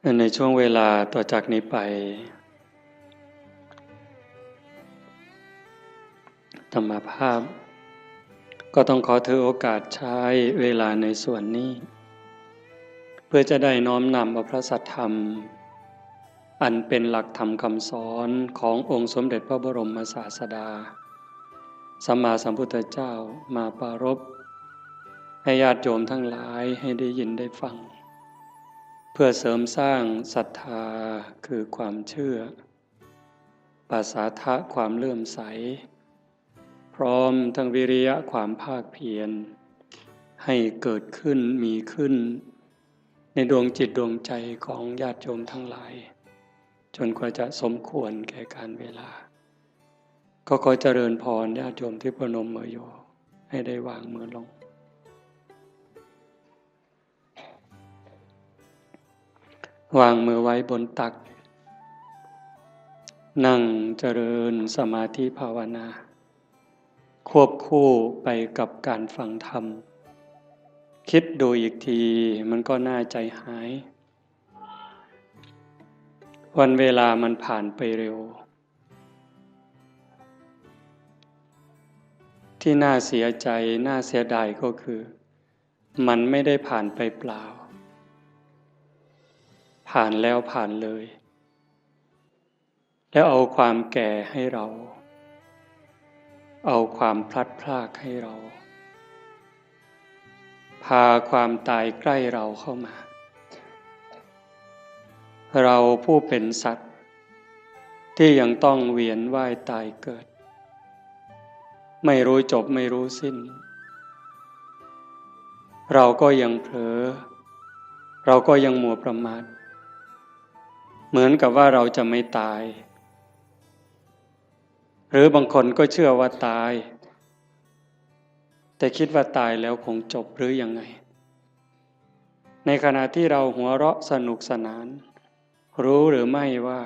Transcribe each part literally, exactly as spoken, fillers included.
ในช่วงเวลาต่อจากนี้ไป อาตมาภาพ ก็ต้องขอถือโอกาสใช้เวลาในส่วนนี้ เพื่อจะได้น้อมนำเอาพระสัทธรรม อันเป็นหลักธรรมคำสอนขององค์สมเด็จพระบรมศาสดา สัมมาสัมพุทธเจ้ามาปรารภ ให้ญาติโยมทั้งหลายให้ได้ยินได้ฟัง เพื่อเสริมสร้างศรัทธาคือความเชื่อ ปสาทะความเลื่อมใส พร้อมทั้งวิริยะความภาคเพียร ให้เกิดขึ้นมีขึ้น ในดวงจิตดวงใจของญาติโยมทั้งหลาย จนกว่าจะสมควรแก่การเวลา ก็ขอเจริญพรญาติโยมที่ประนมมืออยู่ ให้ได้วางมือลง วางมือไว้บนตัก นั่งเจริญสมาธิภาวนา ควบคู่ไปกับการฟังธรรม คิดดูอีกทีมันก็น่าใจหาย วันเวลามันผ่านไปเร็ว ที่น่าเสียใจ น่าเสียดายก็คือ มันไม่ได้ผ่านไปเปล่า ผ่านแล้วผ่านเลย แล้วเอาความแก่ให้เรา เอาความพลัดพรากให้เรา พาความตายใกล้เราเข้ามา เราผู้เป็นสัตว์ ที่ยังต้องเวียนว่ายตายเกิด ไม่รู้จบไม่รู้สิ้น เราก็ยังเผลอ เราก็ยังมัวประมาท เหมือนกับว่าเราจะไม่ตาย หรือบางคนก็เชื่อว่าตาย แต่คิดว่าตายแล้วคงจบหรือยังไง ในขณะที่เราหัวเราะสนุกสนาน รู้หรือไม่ว่า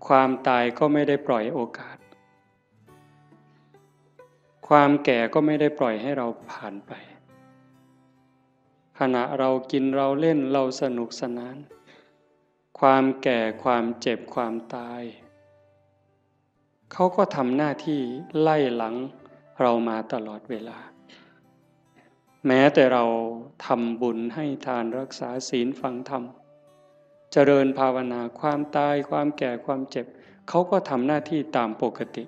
ความตายก็ไม่ได้ปล่อยโอกาส ความแก่ก็ไม่ได้ปล่อยให้เราผ่านไป ขณะเรากินเราเล่นเราสนุกสนาน ความแก่ความเจ็บความตาย เขาก็ทำหน้าที่ไล่หลังเรามาตลอดเวลา แม้แต่เราทำบุญให้ทานรักษาศีลฟังธรรม เจริญภาวนา ความตายความแก่ความเจ็บ เขาก็ทำหน้าที่ตามปกติ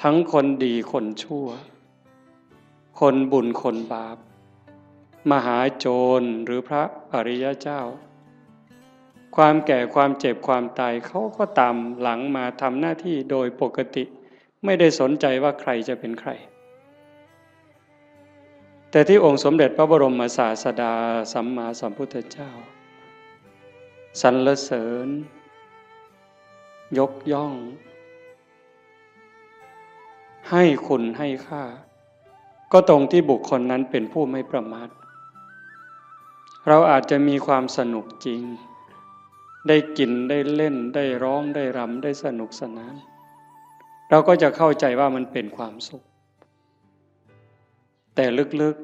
ทั้งคนดีคนชั่ว คนบุญคนบาป มหาโจรหรือพระอริยเจ้า ความแก่ความเจ็บความตาย เขาก็ตามหลังมาทำหน้าที่โดยปกติ ไม่ได้สนใจว่าใครจะเป็นใคร แต่ที่องค์สมเด็จพระบรมศาสดาสัมมาสัมพุทธเจ้า สรรเสริญ ยกย่อง ให้คุณให้ค่า ก็ตรงที่บุคคลนั้นเป็นผู้ไม่ประมาท เราอาจจะมีความสนุกจริง ได้กินได้เล่นได้ร้องได้รำได้สนุกสนาน เราก็จะเข้าใจว่ามันเป็นความสุข แต่ลึก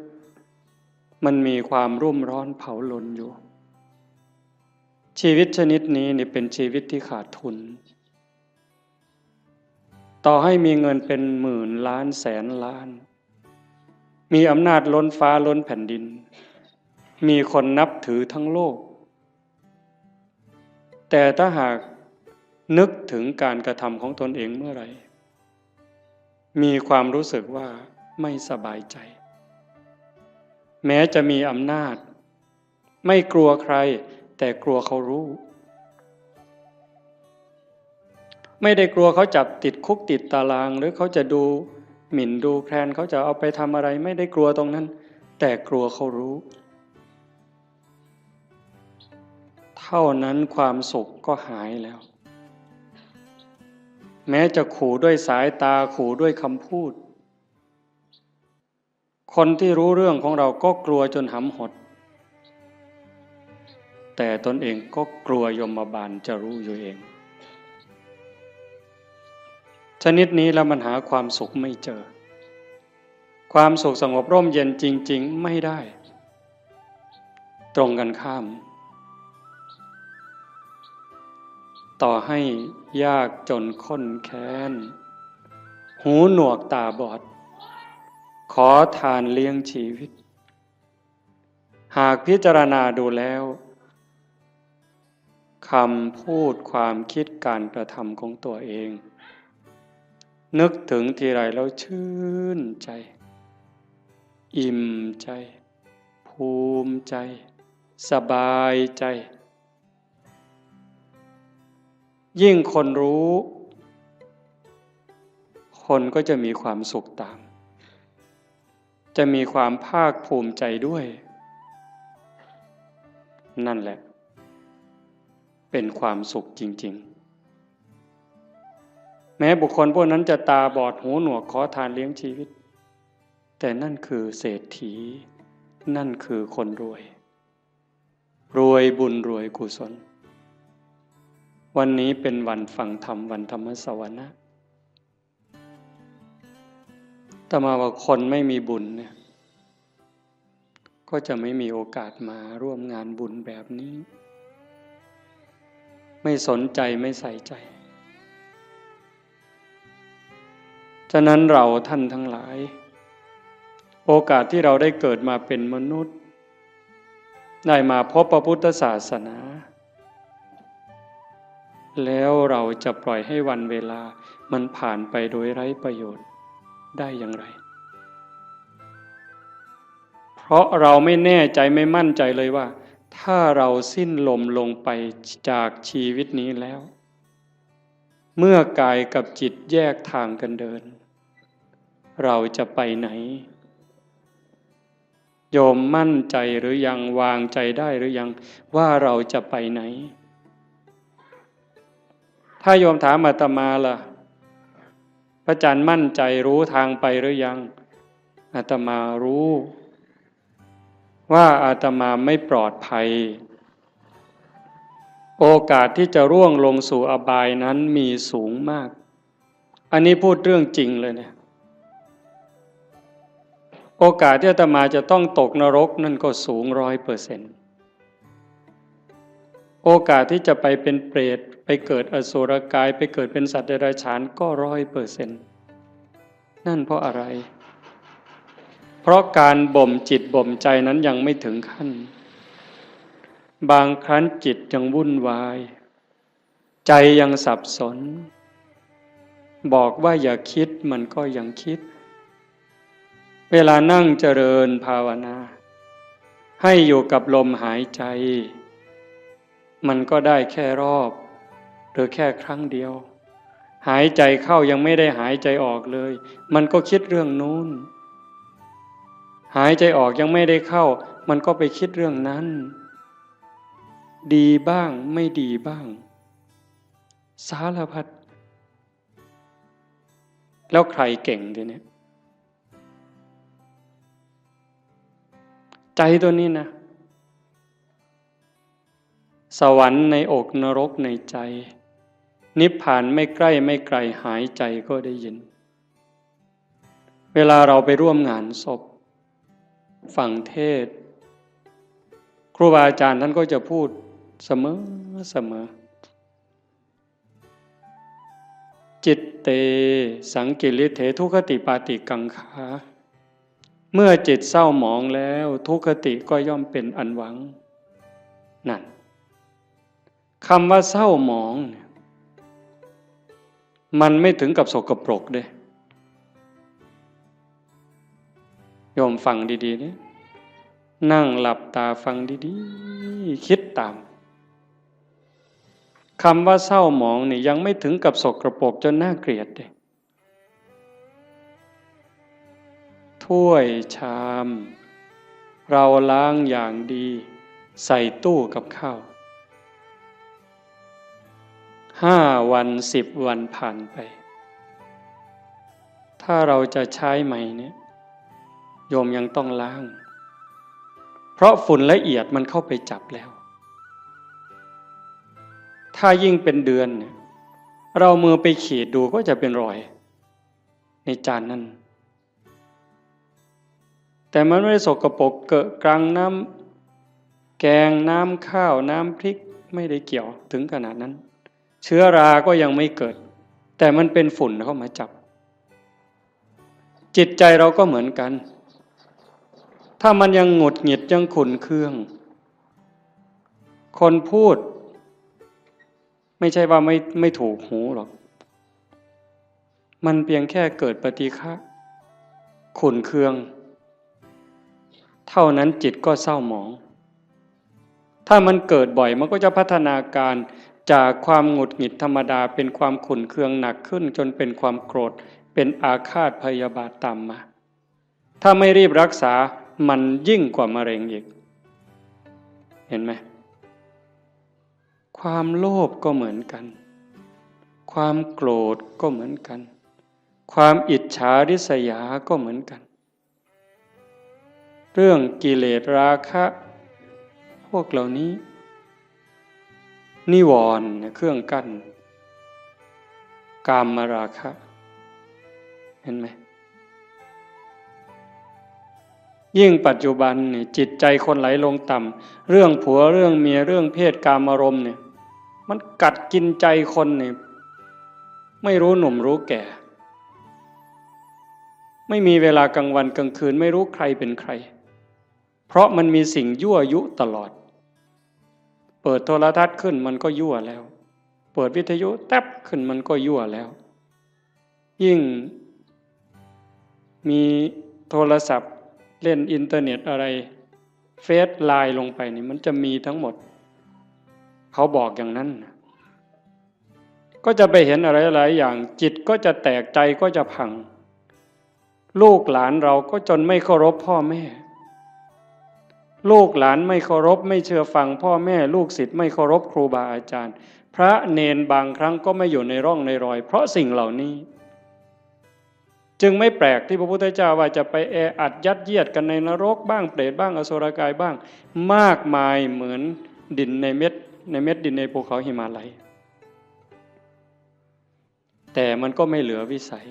ๆ มันมีความรุ่มร้อนเผาลนอยู่ ชีวิตชนิดนี้นี่เป็นชีวิตที่ขาดทุน ต่อให้มีเงินเป็นหมื่นล้านแสนล้าน มีอำนาจล้นฟ้าล้นแผ่นดิน มีคนนับถือทั้งโลก แต่ถ้าหากนึกถึงการกระทำของตนเองเมื่อไหร่ มีความรู้สึกว่าไม่สบายใจ แม้จะมีอำนาจ ไม่กลัวใคร แต่กลัวเขารู้ ไม่ได้กลัวเขาจับติดคุกติดตาราง หรือเขาจะดูหมิ่นดูแคลน เขาจะเอาไปทำอะไร ไม่ได้กลัวตรงนั้น แต่กลัวเขารู้ เท่านั้นความสุขก็หายแล้ว แม้จะขู่ด้วยสายตา ขู่ด้วยคำพูด คนที่รู้เรื่องของเราก็กลัวจนหำหด แต่ตนเองก็กลัวยมบาลจะรู้อยู่เอง ชนิดนี้แล้วมันหาความสุขไม่เจอ ความสุขสงบร่มเย็นจริงๆ ไม่ได้ ตรงกันข้าม ต่อให้ยากจนข้นแค้น หูหนวกตาบอด ขอทานเลี้ยงชีวิต หากพิจารณาดูแล้ว คำพูดความคิดการกระทำของตัวเอง นึกถึงทีไรแล้วชื่นใจ อิ่มใจ ภูมิใจ สบายใจ ยิ่งคนรู้ คนก็จะมีความสุขตาม จะมีความภาคภูมิใจด้วย นั่นแหละ เป็นความสุขจริงๆ แม้บุคคลพวกนั้นจะตาบอดหูหนวกขอทานเลี้ยงชีวิต แต่นั่นคือเศรษฐี นั่นคือคนรวย รวยบุญรวยกุศล วันนี้เป็นวันฟังธรรม วันธรรมสวนะ อาตมาว่าคนไม่มีบุญเนี่ย ก็จะไม่มีโอกาสมาร่วมงานบุญแบบนี้ ไม่สนใจไม่ใส่ใจ ฉะนั้นเราท่านทั้งหลาย โอกาสที่เราได้เกิดมาเป็นมนุษย์ ได้มาพบพระพุทธศาสนา แล้วเราจะปล่อยให้วันเวลามันผ่านไปโดยไร้ประโยชน์ได้อย่างไร เพราะเราไม่แน่ใจไม่มั่นใจเลยว่า ถ้าเราสิ้นลมลงไปจากชีวิตนี้แล้ว เมื่อกายกับจิตแยกทางกันเดิน เราจะไปไหน โยมมั่นใจหรือยัง วางใจได้หรือยัง ว่าเราจะไปไหน ถ้าโยมถามอาตมาล่ะ พระอาจารย์มั่นใจรู้ทางไปหรือยัง อาตมารู้ ว่าอาตมาไม่ปลอดภัย โอกาสที่จะร่วงลงสู่อบายนั้นมีสูงมาก อันนี้พูดเรื่องจริงเลยเนี่ย โอกาสที่อาตมาจะต้องตกนรกนั่นก็สูงร้อยเปอร์เซ็นต์ โอกาสที่จะไปเป็นเปรต ไปเกิดอสุรกาย ไปเกิดเป็นสัตว์เดรัจฉานก็ร้อยเปอร์เซ็นต์ นั่นเพราะอะไร เพราะการบ่มจิตบ่มใจนั้นยังไม่ถึงขั้น บางครั้งจิตยังวุ่นวาย ใจยังสับสน บอกว่าอย่าคิดมันก็ยังคิด เวลานั่งเจริญภาวนา ให้อยู่กับลมหายใจ มันก็ได้แค่รอบ หรือแค่ครั้งเดียว หายใจเข้ายังไม่ได้หายใจออกเลย มันก็คิดเรื่องนู้น หายใจออกยังไม่ได้เข้า มันก็ไปคิดเรื่องนั้น ดีบ้างไม่ดีบ้าง สารพัด แล้วใครเก่งทีเนี้ย ใจตัวนี้นะ สวรรค์ในอกนรกในใจ นิพพานไม่ใกล้ไม่ไกล หายใจก็ได้ยิน เวลาเราไปร่วมงานศพ ฟังเทศน์ ครูบาอาจารย์ท่านก็จะพูดเสมอเสมอ จิตเต สังกิริเถ ทุคคติปาติกังขา เมื่อจิตเศร้าหมองแล้ว ทุคคติก็ย่อมเป็นอันหวัง นั่น คำว่าเศร้าหมองเนี่ย มันไม่ถึงกับสกปรกเด้ โยมฟังดีๆ เนี่ย นั่งหลับตาฟังดีๆ คิดตาม คำว่าเศร้าหมองนี่ยังไม่ถึงกับสกปรกจนน่าเกลียดเด้ ถ้วยชาม เราล้างอย่างดี ใส่ตู้กับข้าว ห้าวัน สิบวันผ่านไป ถ้าเราจะใช้ใหม่เนี่ย โยมยังต้องล้าง เพราะฝุ่นละเอียดมันเข้าไปจับแล้ว ถ้ายิ่งเป็นเดือนเนี่ย เรามือไปขีดดูก็จะเป็นรอย ในจานนั้น แต่มันไม่ได้สกปรกเกอะกรังน้ำแกง น้ำข้าว น้ำพริก ไม่ได้เกี่ยวถึงขนาดนั้น เชื้อราก็ยังไม่เกิด แต่มันเป็นฝุ่นเข้ามาจับ จิตใจเราก็เหมือนกัน ถ้ามันยังหงุดหงิดยังขุ่นเคือง คนพูด ไม่ใช่ว่าไม่ไม่ถูกหูหรอก มันเพียงแค่เกิดปฏิฆะ ขุ่นเคือง เท่านั้นจิตก็เศร้าหมอง ถ้ามันเกิดบ่อยมันก็จะพัฒนาการจากความหงุดหงิดธรรมดาเป็นความขุ่นเคืองหนักขึ้น จนเป็นความโกรธ เป็นอาฆาตพยาบาทตามมา ถ้าไม่รีบรักษามันยิ่งกว่ามะเร็งอีก เห็นไหม ความโลภก็เหมือนกัน ความโกรธก็เหมือนกัน ความอิจฉาริษยาก็เหมือนกัน เรื่องกิเลสราคะ พวกเหล่านี้ นิวรณ์เนี่ยเครื่องกั้น กามราคะ เห็นไหม ยิ่งปัจจุบันเนี่ยจิตใจคนไหลลงต่ำ เรื่องผัวเรื่องเมียเรื่องเพศกามารมณ์เนี่ย มันกัดกินใจคนเนี่ย ไม่รู้หนุ่มรู้แก่ ไม่มีเวลากลางวันกลางคืน ไม่รู้ใครเป็นใคร เพราะมันมีสิ่งยั่วยุตลอด เปิดโทรทัศน์ขึ้นมันก็ยั่วแล้ว เปิดวิทยุแต๊บขึ้นมันก็ยั่วแล้ว ยิ่งมีโทรศัพท์เล่นอินเทอร์เน็ตอะไร เฟซ ไลน์ ลงไปนี่มันจะมีทั้งหมด เขาบอกอย่างนั้นนะ ก็จะไปเห็นอะไรหลายอย่าง จิตก็จะแตก ใจก็จะพัง ลูกหลานเราก็จนไม่เคารพพ่อแม่ ลูกหลานไม่เคารพไม่เชื่อฟังพ่อแม่ ลูกศิษย์ไม่เคารพครูบาอาจารย์ พระเณรบางครั้งก็ไม่อยู่ในร่องในรอย เพราะสิ่งเหล่านี้ จึงไม่แปลกที่พระพุทธเจ้าว่าจะไปแออัดยัดเยียดกันในนรกบ้าง เปรตบ้าง อสุรกายบ้าง มากมายเหมือนดินในเม็ด ในเม็ดดินในภูเขาหิมาลัย แต่มันก็ไม่เหลือวิสัย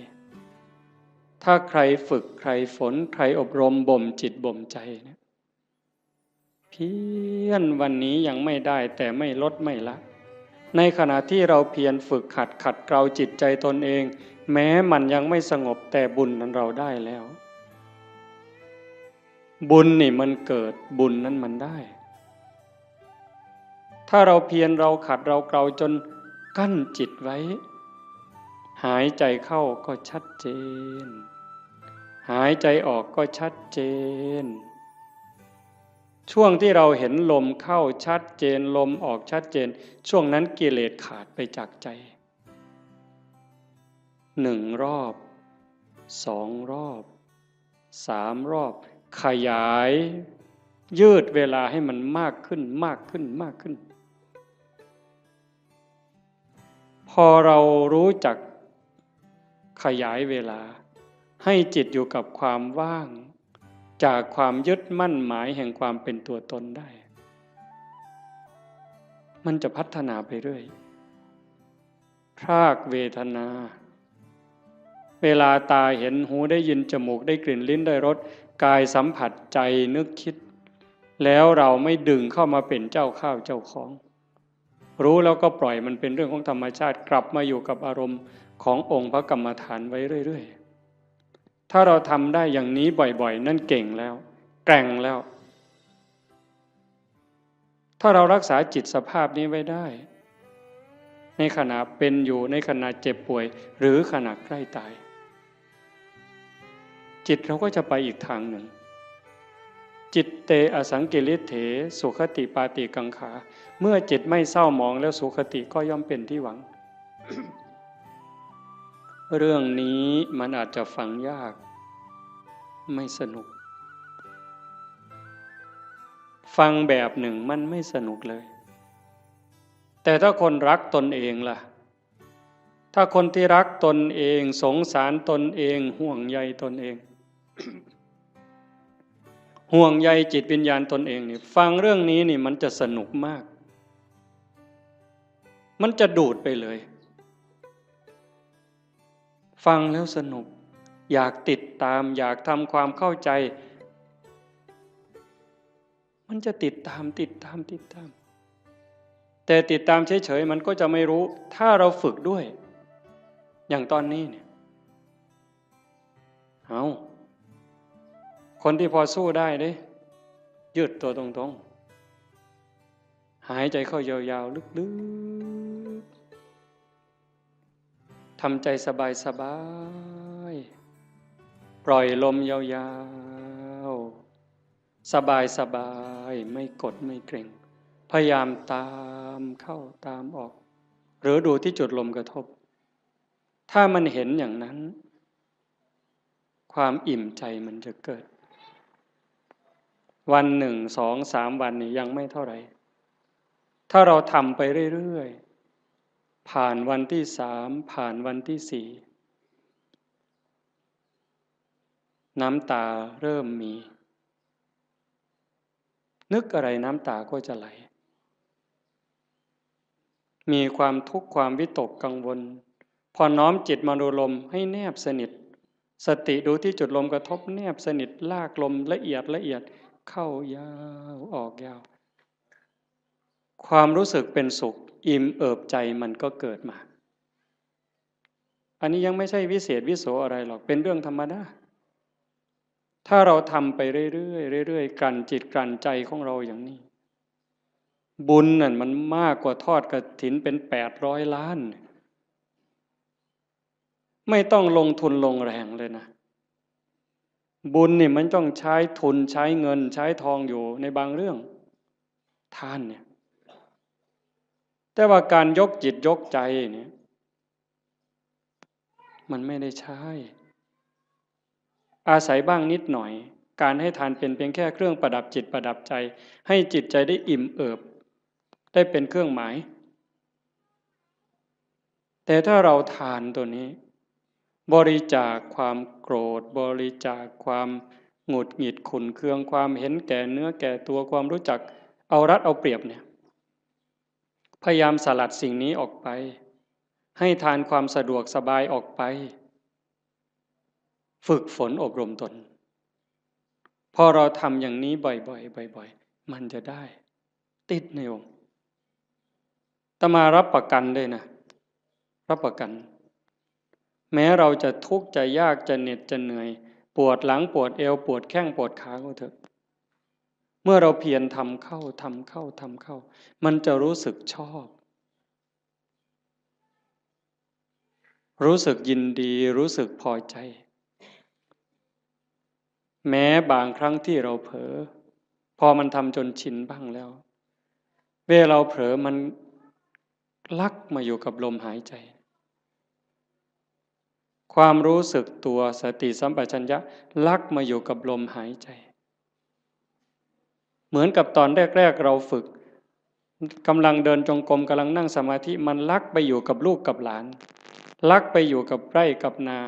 ถ้าใครฝึกใครฝนใครอบรมบ่มจิตบ่มใจเนี่ย เพียรวันนี้ยังไม่ได้แต่ไม่ลดไม่ละ ในขณะที่เราเพียรฝึกหัดขัดเกลาจิตใจตนเอง แม้มันยังไม่สงบแต่บุญนั้นเราได้แล้ว บุญนี่มันเกิด บุญนั้นมันได้ ถ้าเราเพียรเราขัดเราเกลาจนกั้นจิตไว้ หายใจเข้าก็ชัดเจน หายใจออกก็ชัดเจน ช่วงที่เราเห็นลมเข้าชัดเจน ลมออกชัดเจน ช่วงนั้นกิเลสขาดไปจากใจ หนึ่งรอบ สองรอบ สามรอบ ขยาย ยืดเวลาให้มันมากขึ้น มากขึ้น มากขึ้น พอเรารู้จักขยายเวลา ให้จิตอยู่กับความว่าง จากความยึดมั่นหมายแห่งความเป็นตัวตนได้ มันจะพัฒนาไปเรื่อย พรากเวทนา เวลาตาเห็น หูได้ยิน จมูกได้กลิ่น ลิ้นได้รส กายสัมผัส ใจนึกคิด แล้วเราไม่ดึงเข้ามาเป็นเจ้าข้าวเจ้าของ รู้แล้วก็ปล่อยมันเป็นเรื่องของธรรมชาติ กลับมาอยู่กับอารมณ์ขององค์พระกรรมฐานไว้เรื่อยๆ ถ้าเราทำได้อย่างนี้บ่อยๆ นั่นเก่งแล้ว แกร่งแล้ว ถ้าเรารักษาจิตสภาพนี้ไว้ได้ ในขณะเป็นอยู่ ในขณะเจ็บป่วย หรือขณะใกล้ตาย จิตเราก็จะไปอีกทางหนึ่ง จิตเตอสังกิริเถ สุคติปาติกังขา เมื่อจิตไม่เศร้าหมองแล้ว สุคติก็ย่อมเป็นที่หวัง เรื่องนี้มันอาจจะฟังยาก ไม่สนุก ฟังแบบหนึ่งมันไม่สนุกเลย แต่ถ้าคนรักตนเองล่ะ ถ้าคนที่รักตนเอง สงสารตนเอง ห่วงใยตนเอง ห่วงใยจิตวิญญาณตนเองนี่ ฟังเรื่องนี้นี่มันจะสนุกมาก มันจะดูดไปเลย ฟังแล้วสนุก อยากติดตาม อยากทำความเข้าใจ มันจะติดตาม ติดตาม ติดตาม แต่ติดตามเฉยๆมันก็จะไม่รู้ ถ้าเราฝึกด้วย อย่างตอนนี้เนี่ย เอา คนที่พอสู้ได้เด้ ยืดตัวตรงๆ หายใจเข้ายาวๆ ลึกๆ ทำใจสบายๆ ปล่อยลมยาวๆ สบายๆ ไม่กดไม่เกร็ง พยายามตามเข้าตามออก หรือดูที่จุดลมกระทบ ถ้ามันเห็นอย่างนั้น ความอิ่มใจมันจะเกิด วันหนึ่ง สอง สาม วันนี่ยังไม่เท่าไหร่ ถ้าเราทำไปเรื่อยๆ ผ่านวันที่สาม ผ่านวันที่สี่ น้ำตาเริ่มมี นึกอะไรน้ำตาก็จะไหล มีความทุกข์ความวิตกกังวล พอน้อมจิตมาดูลมให้แนบสนิท สติดูที่จุดลมกระทบแนบสนิท ลากลมละเอียดละเอียด เข้ายาวออกยาว ความรู้สึกเป็นสุข อิ่มเอิบใจมันก็เกิดมา อันนี้ยังไม่ใช่วิเศษวิโสอะไรหรอก เป็นเรื่องธรรมดา ถ้าเราทำไปเรื่อยๆ เรื่อยๆ กลั่นจิตกลั่นใจของเราอย่างนี้ บุญนั่นมันมากกว่าทอดกฐินเป็นแปดร้อยล้าน ไม่ต้องลงทุนลงแรงเลยนะ บุญนี่มันต้องใช้ทุนใช้เงินใช้ทองอยู่ในบางเรื่อง ทานเนี่ย แต่ว่าการยกจิตยกใจเนี่ย มันไม่ได้ใช้ อาศัยบ้างนิดหน่อย การให้ทานเป็นเพียงแค่เครื่องประดับจิตประดับใจ ให้จิตใจได้อิ่มเอิบ ได้เป็นเครื่องหมาย แต่ถ้าเราทานตัวนี้ บริจาคความโกรธ บริจาคความหงุดหงิดขุ่นเคือง ความเห็นแก่เนื้อแก่ตัว ความรู้จักเอารัดเอาเปรียบเนี่ย พยายามสลัดสิ่งนี้ออกไป ให้ทานความสะดวกสบายออกไป ฝึกฝนอบรมตน พอเราทำอย่างนี้บ่อยๆ บ่อยๆ มันจะได้ ติดในองค์ อาตมารับประกันเลยนะ รับประกัน แม้เราจะทุกข์จะยากจะเหน็ดจะเหนื่อย ปวดหลังปวดเอว ปวดแข้งปวดขาก็เถอะ เมื่อเราเพียรทำเข้า ทำเข้า ทำเข้า มันจะรู้สึกชอบ รู้สึกยินดี รู้สึกพอใจ แม้บางครั้งที่เราเผลอ พอมันทำจนชินบ้างแล้ว เวลาเราเผลอมันลักมาอยู่กับลมหายใจ ความรู้สึกตัวสติสัมปชัญญะลักมาอยู่กับลมหายใจ เหมือนกับตอนแรกๆ เราฝึก กำลังเดินจงกรม กำลังนั่งสมาธิ มันลักไปอยู่กับลูกกับหลาน ลักไปอยู่กับไร่กับนา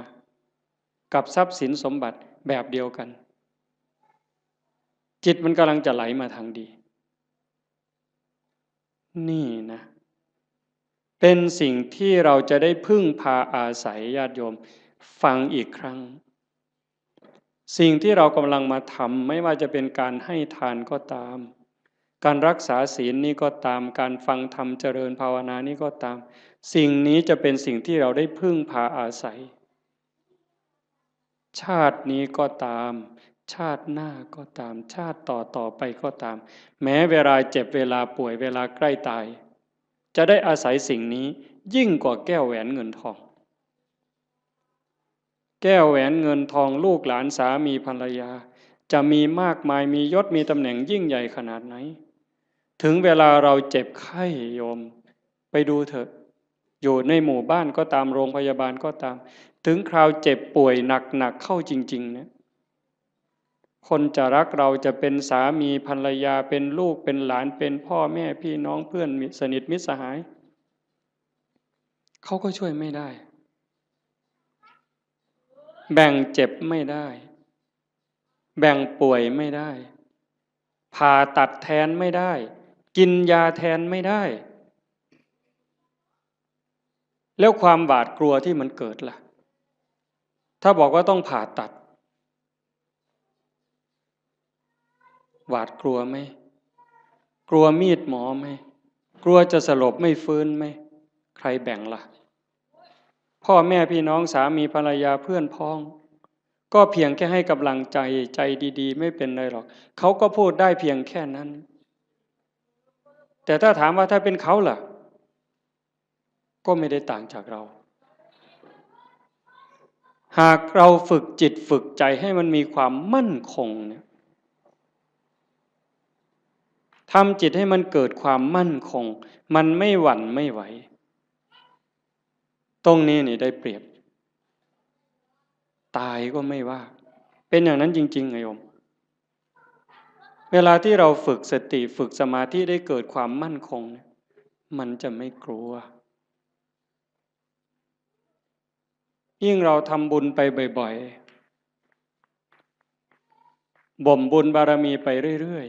กับทรัพย์สินสมบัติแบบเดียวกัน จิตมันกำลังจะไหลมาทางดี นี่นะ เป็นสิ่งที่เราจะได้พึ่งพาอาศัย ญาติโยม ฟังอีกครั้ง สิ่งที่เรากำลังมาทำ ไม่ว่าจะเป็นการให้ทานก็ตาม การรักษาศีลนี่ก็ตาม การฟังธรรมเจริญภาวนานี่ก็ตาม สิ่งนี้จะเป็นสิ่งที่เราได้พึ่งพาอาศัย ชาตินี้ก็ตาม ชาติหน้าก็ตาม ชาติต่อต่อไปก็ตาม แม้เวลาเจ็บ เวลาป่วย เวลาใกล้ตาย จะได้อาศัยสิ่งนี้ยิ่งกว่าแก้วแหวนเงินทอง แก้วแหวนเงินทอง ลูกหลานสามีภรรยา จะมีมากมาย มียศมีตำแหน่งยิ่งใหญ่ขนาดไหน ถึงเวลาเราเจ็บไข้ โยม ไปดูเถอะ อยู่ในหมู่บ้านก็ตาม โรงพยาบาลก็ตาม ถึงคราวเจ็บป่วยหนักๆ เข้าจริงๆ เนี่ย คนจะรักเรา จะเป็นสามีภรรยา เป็นลูกเป็นหลาน เป็นพ่อแม่พี่น้อง เพื่อนมิตรสนิทมิตรสหาย เขาก็ช่วยไม่ได้ แบ่งเจ็บไม่ได้ แบ่งป่วยไม่ได้ ผ่าตัดแทนไม่ได้ กินยาแทนไม่ได้ แล้วความหวาดกลัวที่มันเกิดล่ะ ถ้าบอกว่าต้องผ่าตัด หวาดกลัวไหม กลัวมีดหมอไหม กลัวจะสลบไม่ฟื้นไหม ใครแบ่งละ่ะ พ่อแม่พี่น้องสามีภรรยาเพื่อนพ้อง ก็เพียงแค่ให้กำลังใจ ใจดีๆ ไม่เป็นไรหรอก เขาก็พูดได้เพียงแค่นั้น แต่ถ้าถามว่าถ้าเป็นเขาล่ะ ก็ไม่ได้ต่างจากเรา หากเราฝึกจิตฝึกใจให้มันมีความมั่นคงเนี่ย ทำจิตให้มันเกิดความมั่นคง มันไม่หวั่นไม่ไหว ตรงนี้นี่ได้เปรียบ ตายก็ไม่ว่า เป็นอย่างนั้นจริงๆ ไงโยม เวลาที่เราฝึกสติ ฝึกสมาธิ ได้เกิดความมั่นคงเนี่ย มันจะไม่กลัว ยิ่งเราทำบุญไปบ่อยๆ บ่มบุญบารมีไปเรื่อย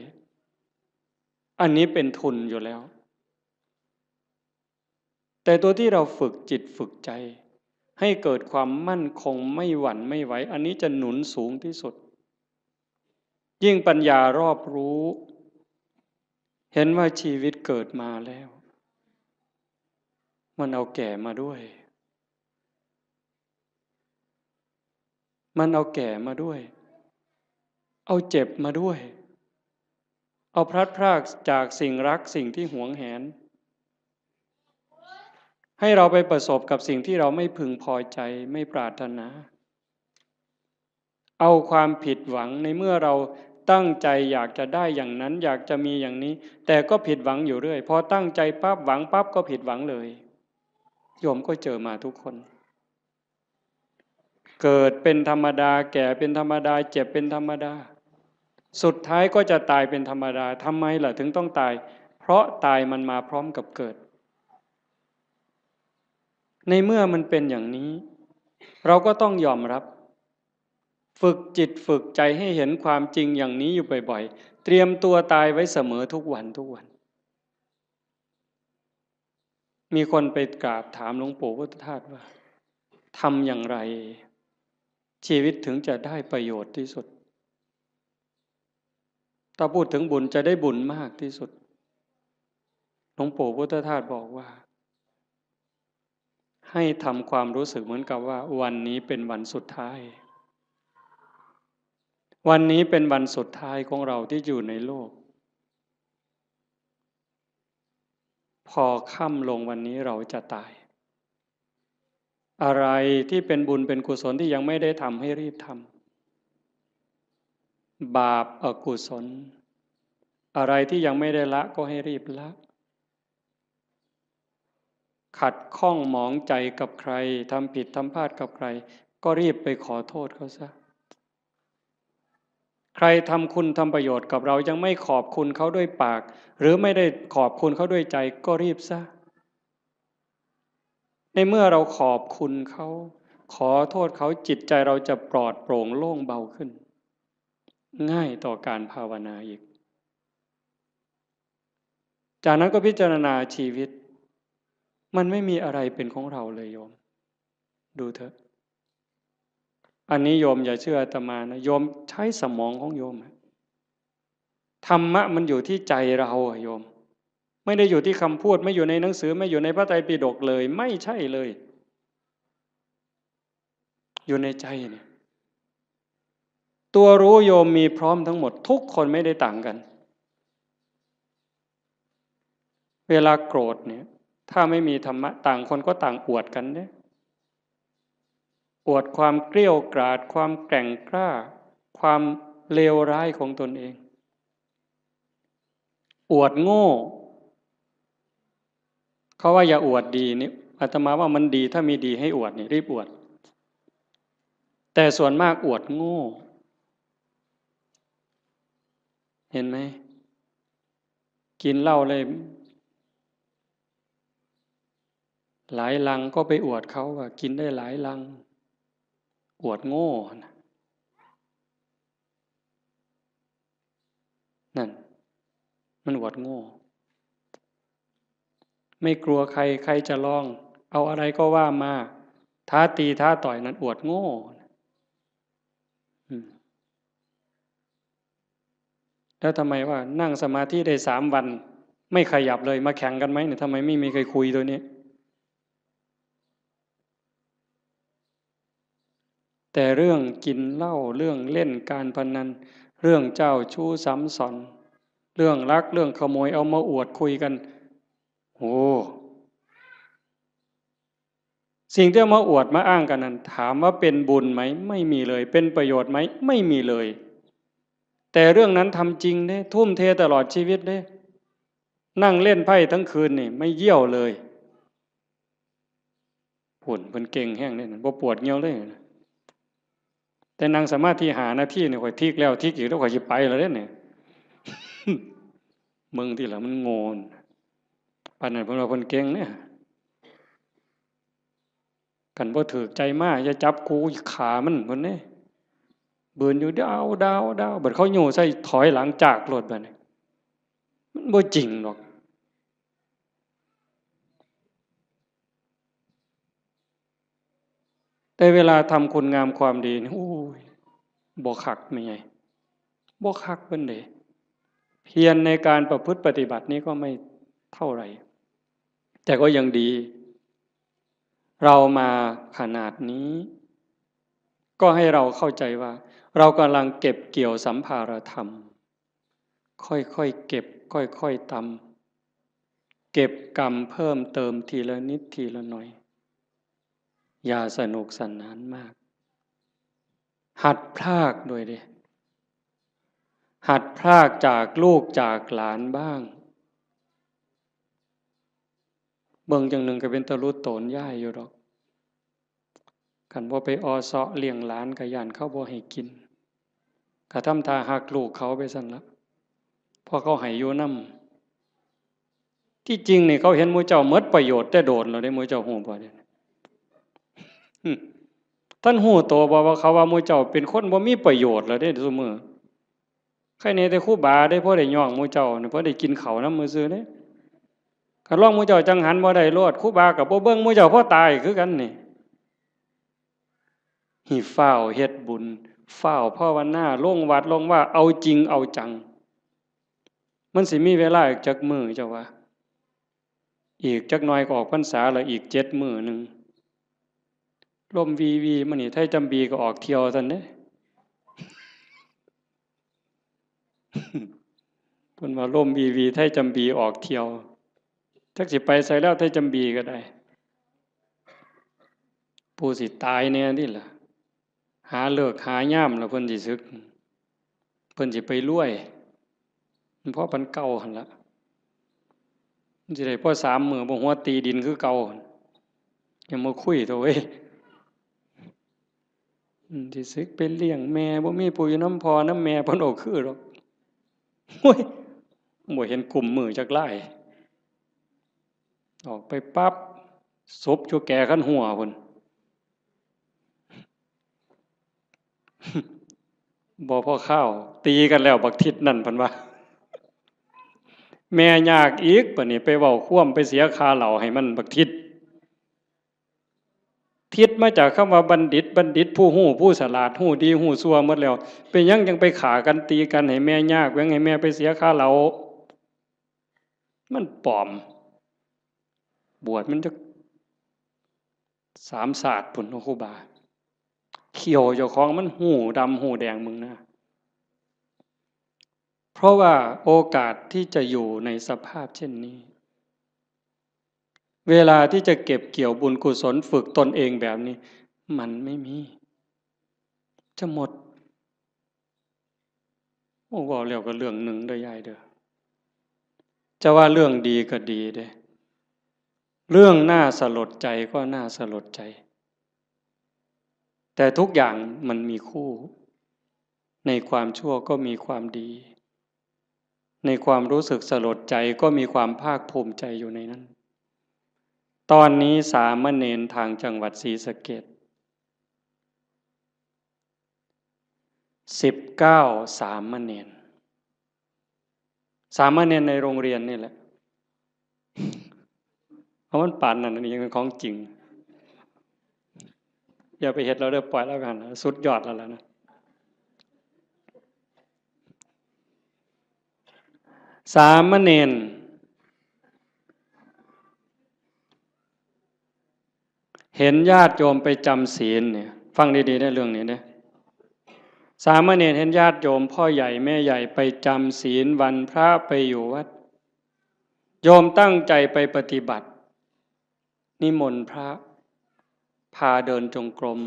ๆ อันนี้เป็นทุนอยู่แล้ว แต่ตัวที่เราฝึกจิตฝึกใจ ให้เกิดความมั่นคงไม่หวั่นไม่ไหว อันนี้จะหนุนสูงที่สุด ยิ่งปัญญารอบรู้ เห็นว่าชีวิตเกิดมาแล้ว มันเอาแก่มาด้วย มันเอาแก่มาด้วย เอาเจ็บมาด้วย เอาพลัดพรากจากสิ่งรักสิ่งที่หวงแหน ให้เราไปประสบกับสิ่งที่เราไม่พึงพอใจ ไม่ปรารถนา เอาความผิดหวังในเมื่อเราตั้งใจอยากจะได้อย่างนั้น อยากจะมีอย่างนี้ แต่ก็ผิดหวังอยู่เรื่อย พอตั้งใจปั๊บหวังปั๊บก็ผิดหวังเลย โยมก็เจอมาทุกคน เกิดเป็นธรรมดา แก่เป็นธรรมดา เจ็บเป็นธรรมดา สุดท้ายก็จะตายเป็นธรรมดา ทำไมล่ะถึงต้องตาย เพราะตายมันมาพร้อมกับเกิด ในเมื่อมันเป็นอย่างนี้ เราก็ต้องยอมรับ ฝึกจิตฝึกใจให้เห็นความจริงอย่างนี้อยู่บ่อยๆ เตรียมตัวตายไว้เสมอทุกวันทุกวัน มีคนไปกราบถามหลวงปู่พุทธทาสว่า ทำอย่างไร ชีวิตถึงจะได้ประโยชน์ที่สุด ถ้าพูดถึงบุญจะได้บุญมากที่สุด หลวงปู่พุทธทาสบอกว่า ให้ทำความรู้สึกเหมือนกับว่าวันนี้เป็นวันสุดท้าย วันนี้เป็นวันสุดท้ายของเราที่อยู่ในโลก พอค่ำลงวันนี้เราจะตาย อะไรที่เป็นบุญเป็นกุศลที่ยังไม่ได้ทำให้รีบทำ บาปอกุศล อะไรที่ยังไม่ได้ละก็ให้รีบละ ขัดข้องหมองใจกับใคร ทำผิดทำพลาดกับใคร ก็รีบไปขอโทษเขาซะ ใครทำคุณทำประโยชน์กับเรายังไม่ขอบคุณเขาด้วยปาก หรือไม่ได้ขอบคุณเขาด้วยใจ ก็รีบซะ ในเมื่อเราขอบคุณเขา ขอโทษเขา จิตใจเราจะปลอดโปร่งโล่งเบาขึ้น ง่ายต่อการภาวนาอีก จากนั้นก็พิจารณาชีวิต มันไม่มีอะไรเป็นของเราเลยโยม ดูเถอะ อันนี้โยมอย่าเชื่ออาตมานะ โยมใช้สมองของโยมอะ ธรรมะมันอยู่ที่ใจเราอะโยม ไม่ได้อยู่ที่คำพูด ไม่อยู่ในหนังสือ ไม่อยู่ในพระไตรปิฎกเลย ไม่ใช่เลย อยู่ในใจเนี่ย ตัวรู้โยมมีพร้อมทั้งหมด ทุกคนไม่ได้ต่างกัน เวลาโกรธเนี่ย ถ้าไม่มีธรรมะ ต่างคนก็ต่างอวดกันเนี่ย อวดความเกลี้ยวกราด ความแกร่งกล้า ความเลวร้ายของตนเอง อวดโง่ เขาว่าอย่าอวดดีนี่ อาตมาว่ามันดี ถ้ามีดีให้อวดนี่ รีบอวด แต่ส่วนมากอวดโง่ เห็นไหม กินเหล้าเลย หลายลังก็ไปอวดเขาว่ากินได้หลายลัง อวดโง่นะ นั่น มันอวดโง่ ไม่กลัวใคร ใครจะลอง เอาอะไรก็ว่ามา ท้าตีท้าต่อย นั่นอวดโง่ อืม แล้วทำไมว่านั่งสมาธิได้สามวัน ไม่ขยับเลย มาแข่งกันไหมเนี่ย ทำไมไม่มีใครคุยตัวนี้ แต่เรื่องกินเหล้า เรื่องเล่นการพนัน เรื่องเจ้าชู้ซ้ำซ้อน เรื่องลัก เรื่องขโมย เอามาอวดคุยกัน โอ้ สิ่งที่เอามาอวดมาอ้างกันนั้น ถามว่าเป็นบุญไหม ไม่มีเลย เป็นประโยชน์ไหม ไม่มีเลย แต่เรื่องนั้นทำจริงเด้ ทุ่มเทตลอดชีวิตเด้ นั่งเล่นไพ่ทั้งคืนนี่ ไม่เยี่ยวเลย ผุ่นเพิ่นเก่งแฮงเด้ บ่ปวดเยี่ยวเลย แต่นั่งสมาธิห้านาทีนี่ ข้อยทิกแล้วทิกอีก แล้วข้อยสิไปแล้วเด้เนี่ย มึงที่ละมันโง่น ปานนั้นเพิ่นว่าเพิ่นเก่งเนี่ย คันบ่ถืกใจมา อย่าจับกู ขามัน เพิ่นเด้ บืนอยู่ดาว ดาว ดาว บัดเขาโย่ใส่ ถอยหลังจากโลดบัดนี้ มันบ่จริงดอก แต่เวลาทำคุณงามความดีนี่ โอ้ย บ่คักแม่ใหญ่ บ่คักปานใด เพียรในการประพฤติปฏิบัตินี้ก็ไม่เท่าไหร่ แต่ก็ยังดี เรามาขนาดนี้ ก็ให้เราเข้าใจว่า เรากำลังเก็บเกี่ยวสัมภารธรรม ค่อยๆเก็บ ค่อยๆตำ เก็บกรรมเพิ่มเติมทีละนิดทีละหน่อย อย่าสนุกสนานมาก หัดพรากด้วยเด้ หัดพรากจากลูกจากหลานบ้าง เบิ่งจั่งหนึ่งก็เป็นตาหลุดโตนย้ายอยู่ดอก คันบ่ไปออเซาะเลี้ยงหลานก็ย้านเขาบ่ให้กิน ก็ทำท่าฮักลูกเขาไปซั่นละ เพราะเขาให้อยู่นำ ที่จริงนี่เขาเห็นหมู่เจ้าหมดประโยชน์แต่โดนแล้วเด้ หมู่เจ้าฮู้บ่เนี่ย อืม ท่านฮู้โตบ่ว่าเขาว่าหมู่เจ้าเป็นคนบ่มีประโยชน์แล้วเด้ซุมื้อ ใครแหน่แต่ครูบาเด้ พอได้ย่องหมู่เจ้านี่ พอได้กินข้าวนำมื้อซื่อเด้ คันลองหมู่เจ้าจั่งหันบ่ได้โลด ครูบาก็บ่เบิ่งหมู่เจ้า พอตายคือกันนี่ ให้ฟ้าวเฮ็ดบุญ ฟ้าวภาวนา ลงวัดลงวา เอาจริงเอาจัง มันสิมีเวลาอีกจักมื้อเจ้าว่า อีกจักหน่อยก็ออกพรรษาแล้ว อีกเจ็ดมื้อหนึ่ง ลมวีวีมานี่ ไทจำบีก็ออกเที่ยวซั่นเด้ เพิ่นว่าลมวีวี ไทจำบีออกเที่ยว จักสิไปไสแล้ว ไทจำบีก็ได้ ผู้สิตายแหน่นี่ล่ะ หาฤกษ์หายามแล้วเพิ่นสิสึก เพิ่นสิไปรวย มันพอปานเก่าหั่นละ มันสิได้พอสามมื้อ บ่หัวตีดินคือเก่าหั่น ยังมาคุยเถอะเว้ย อืม สิสึกไปเลี้ยงแม่ บ่มีผู้อยู่นำพ่อนำแม่ เพิ่นบ่คือดอก โอ้ย บ่เห็นกุมมือจักลาย ออกไปปั๊บ ศพอยู่แก่คันหัวพุ้น บ่พอคาว ตีกันแล้วบักทิศนั่น เพิ่นว่า แม่ยากอีก บัดนี้ไปเว้าความ ไปเสียค่าเหล้าให้มันบักทิศ ทิศมาจากคำว่าบัณฑิต บัณฑิตผู้ฮู้ ผู้ฉลาด ฮู้ดีฮู้ชั่วหมดแล้ว เป็นหยังจั่งไปฆ่ากันตีกันให้แม่ยาก หยังให้แม่ไปเสียค่าเหล้า มันปลอม บวชมันจักสามชาติพุ้นเนาะครูบา เขี้ยวเจ้าของมันฮู้ดำฮู้แดง มึงนะ เพราะว่าโอกาสที่จะอยู่ในสภาพเช่นนี้ เวลาที่จะเก็บเกี่ยวบุญกุศล ฝึกตนเองแบบนี้ มันไม่มี จะหมด โอ้ เว้าแล้วก็เรื่องหนึ่งเด้อยายเด้อ จะว่าเรื่องดีก็ดีเด้ เรื่องน่าสลดใจก็น่าสลดใจ แต่ทุกอย่างมันมีคู่ ในความชั่วก็มีความดี ในความรู้สึกสลดใจก็มีความภาคภูมิใจอยู่ในนั้น ตอนนี้สามเณรทางจังหวัดศรีสะเกษ สิบเก้า สามเณร สามเณรในโรงเรียนนี่แหละ เอามันปานนั้น อันนี้ยังเป็นของจริง อย่าไปเฮ็ดเราเด้อ ปล่อยแล้วกัน สุดยอดแล้วล่ะนะ สามเณร เห็นญาติโยมไปจำศีลเนี่ย ฟังดีๆ ในเรื่องนี้เนี่ย สามเณรเห็นญาติโยมพ่อใหญ่แม่ใหญ่ไปจำศีลวันพระไปอยู่วัด โยมตั้งใจไปปฏิบัติ นิมนต์พระ พาเดินจงกรม